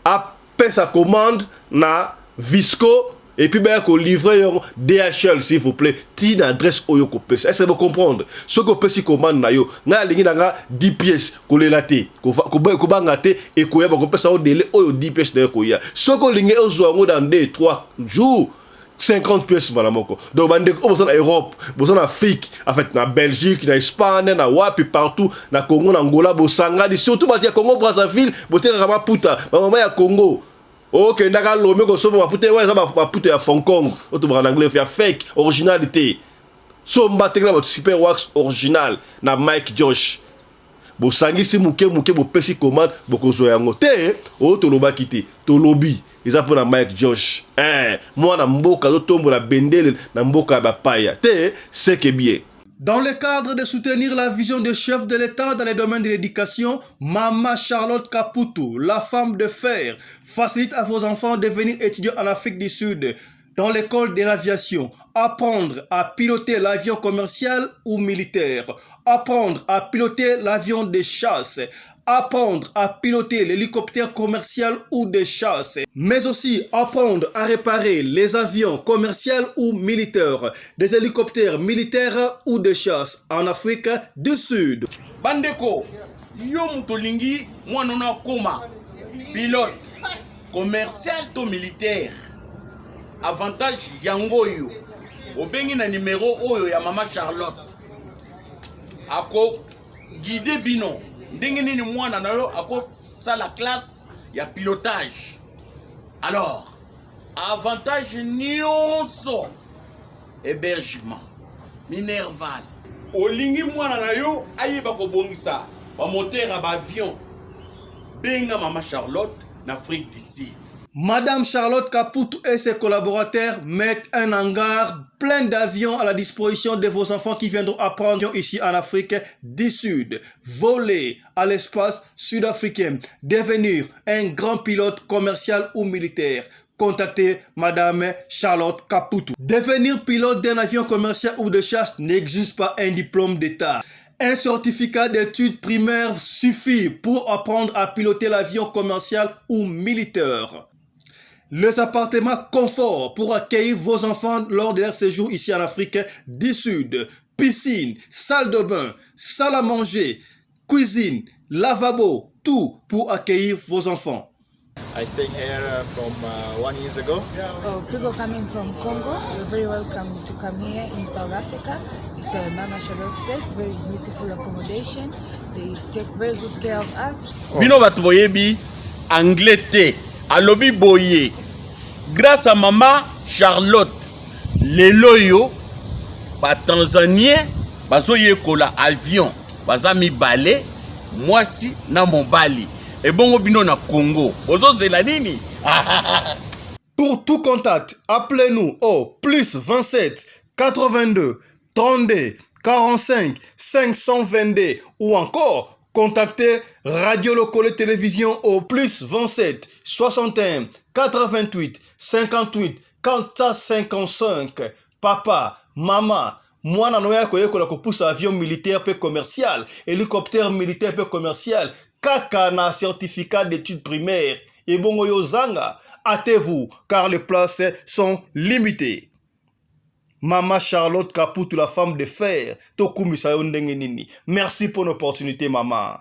apesa commande na Visco et puis baya ko livrer yo DHL s'il vous plaît ti na adresse oyo kopesa. Est-ce que vous comprendre? Soki opesi commande na yo, ngai alingi na nga 10 pièces, kolela te, kobanga te, ekoya bakopesa yo délai oyo 10 pièces na yo koya. Soki olingi ozwa yango dans 2 3 jours, 50 pièces mbala moko. Donc bandeko oyo boza na Europe, boza na Afrique, en fait na Belgique, na Espagne, na wapi partout, na Congo, na Angola, bosangani, surtout bato ya Congo Brazzaville, botekaka maputa, bamama ya Congo. Okendaka Lomé kosomba maputa oyo eza maputa ya Hong Kong, oyo tobaka na anglais ya fake, original te. Somba tekela bato super wax original na Mike Josh. Bosangisi moke moke, bopesi commande, bokozwa yango te. Oyo tolobaki te, tolobi eza mpo na Mike Josh. Mwana mboka azotombola bendele na mboka ya bapaya te, c'est que bien. Dans le cadre de soutenir la vision du chef de l'État dans les domaines de l'éducation, Mama Charlotte Kaputu, la femme de fer, facilite à vos enfants de venir étudier en Afrique du Sud, dans l'école de l'aviation, apprendre à piloter l'avion commercial ou militaire, apprendre à piloter l'avion de chasse, apprendre à piloter l'hélicoptère commercial ou de chasse, mais aussi apprendre à réparer les avions commerciaux ou militaires, des hélicoptères militaires ou de chasse en Afrique du Sud. Bandeko, yo moto olingi mwana no akoma pilote commercial to militaire, avantage yango oyo obengi na numero oyo ya mama Charlotte, ako guide bino ndenge nini mwana na yo akosala classe ya pilotage. Alors avantage nyonso, hébergement, minerval, olingi mwana na yo ayeba kobongisa bamoteur ya baavion, benga mama Charlotte na Afrique du Sud. Madame Charlotte Kaputu et ses collaborateurs mettent un hangar plein d'avions à la disposition de vos enfants qui viendront apprendre ici en Afrique du Sud, voler à l'espace sud-africain, devenir un grand pilote commercial ou militaire. Contactez Madame Charlotte Kaputu. Devenir pilote d'un avion commercial ou de chasse n'exige pas un diplôme d'État. Un certificat d'études primaires suffit pour apprendre à piloter l'avion commercial ou militaire. Les appartements confort pour accueillir vos enfants lors de leur séjour ici en Afrique du Sud. Piscine, salle de bain, salle à manger, cuisine, lavabo, tout pour accueillir vos enfants. I stay here from one years ago. Oh, people coming from Congo, you're very welcome to come here in South Africa. It's a Mama Charlotte space, very beautiful accommodation. They take very good care of us. Bino bato boyebi anglais te, alobi boye grâce à mama Charlotte lelo oyo batanzanien bazoyekola avion, baza mibale, mwasi na mobali. Ebongo bino na Congo bozozela nini? Pour tout contact, appelez-nous au plus 27 82 32 45 522 ou encore contactez Radio Lokole Télévision au plus 27 61 88 58 455. Papa, mama, mwana na yo akoyekola kopusa avion militaire mpe commercial, hélicoptère militaire mpe commercial, kaka na certificat d'études primaires. Ebongo yo zanga, hâtez-vous car les places sont limitées. Mama Charlotte Kaputu, la femme de fer, tokumisa yo ndenge nini. Merci pour l'opportunité, maman.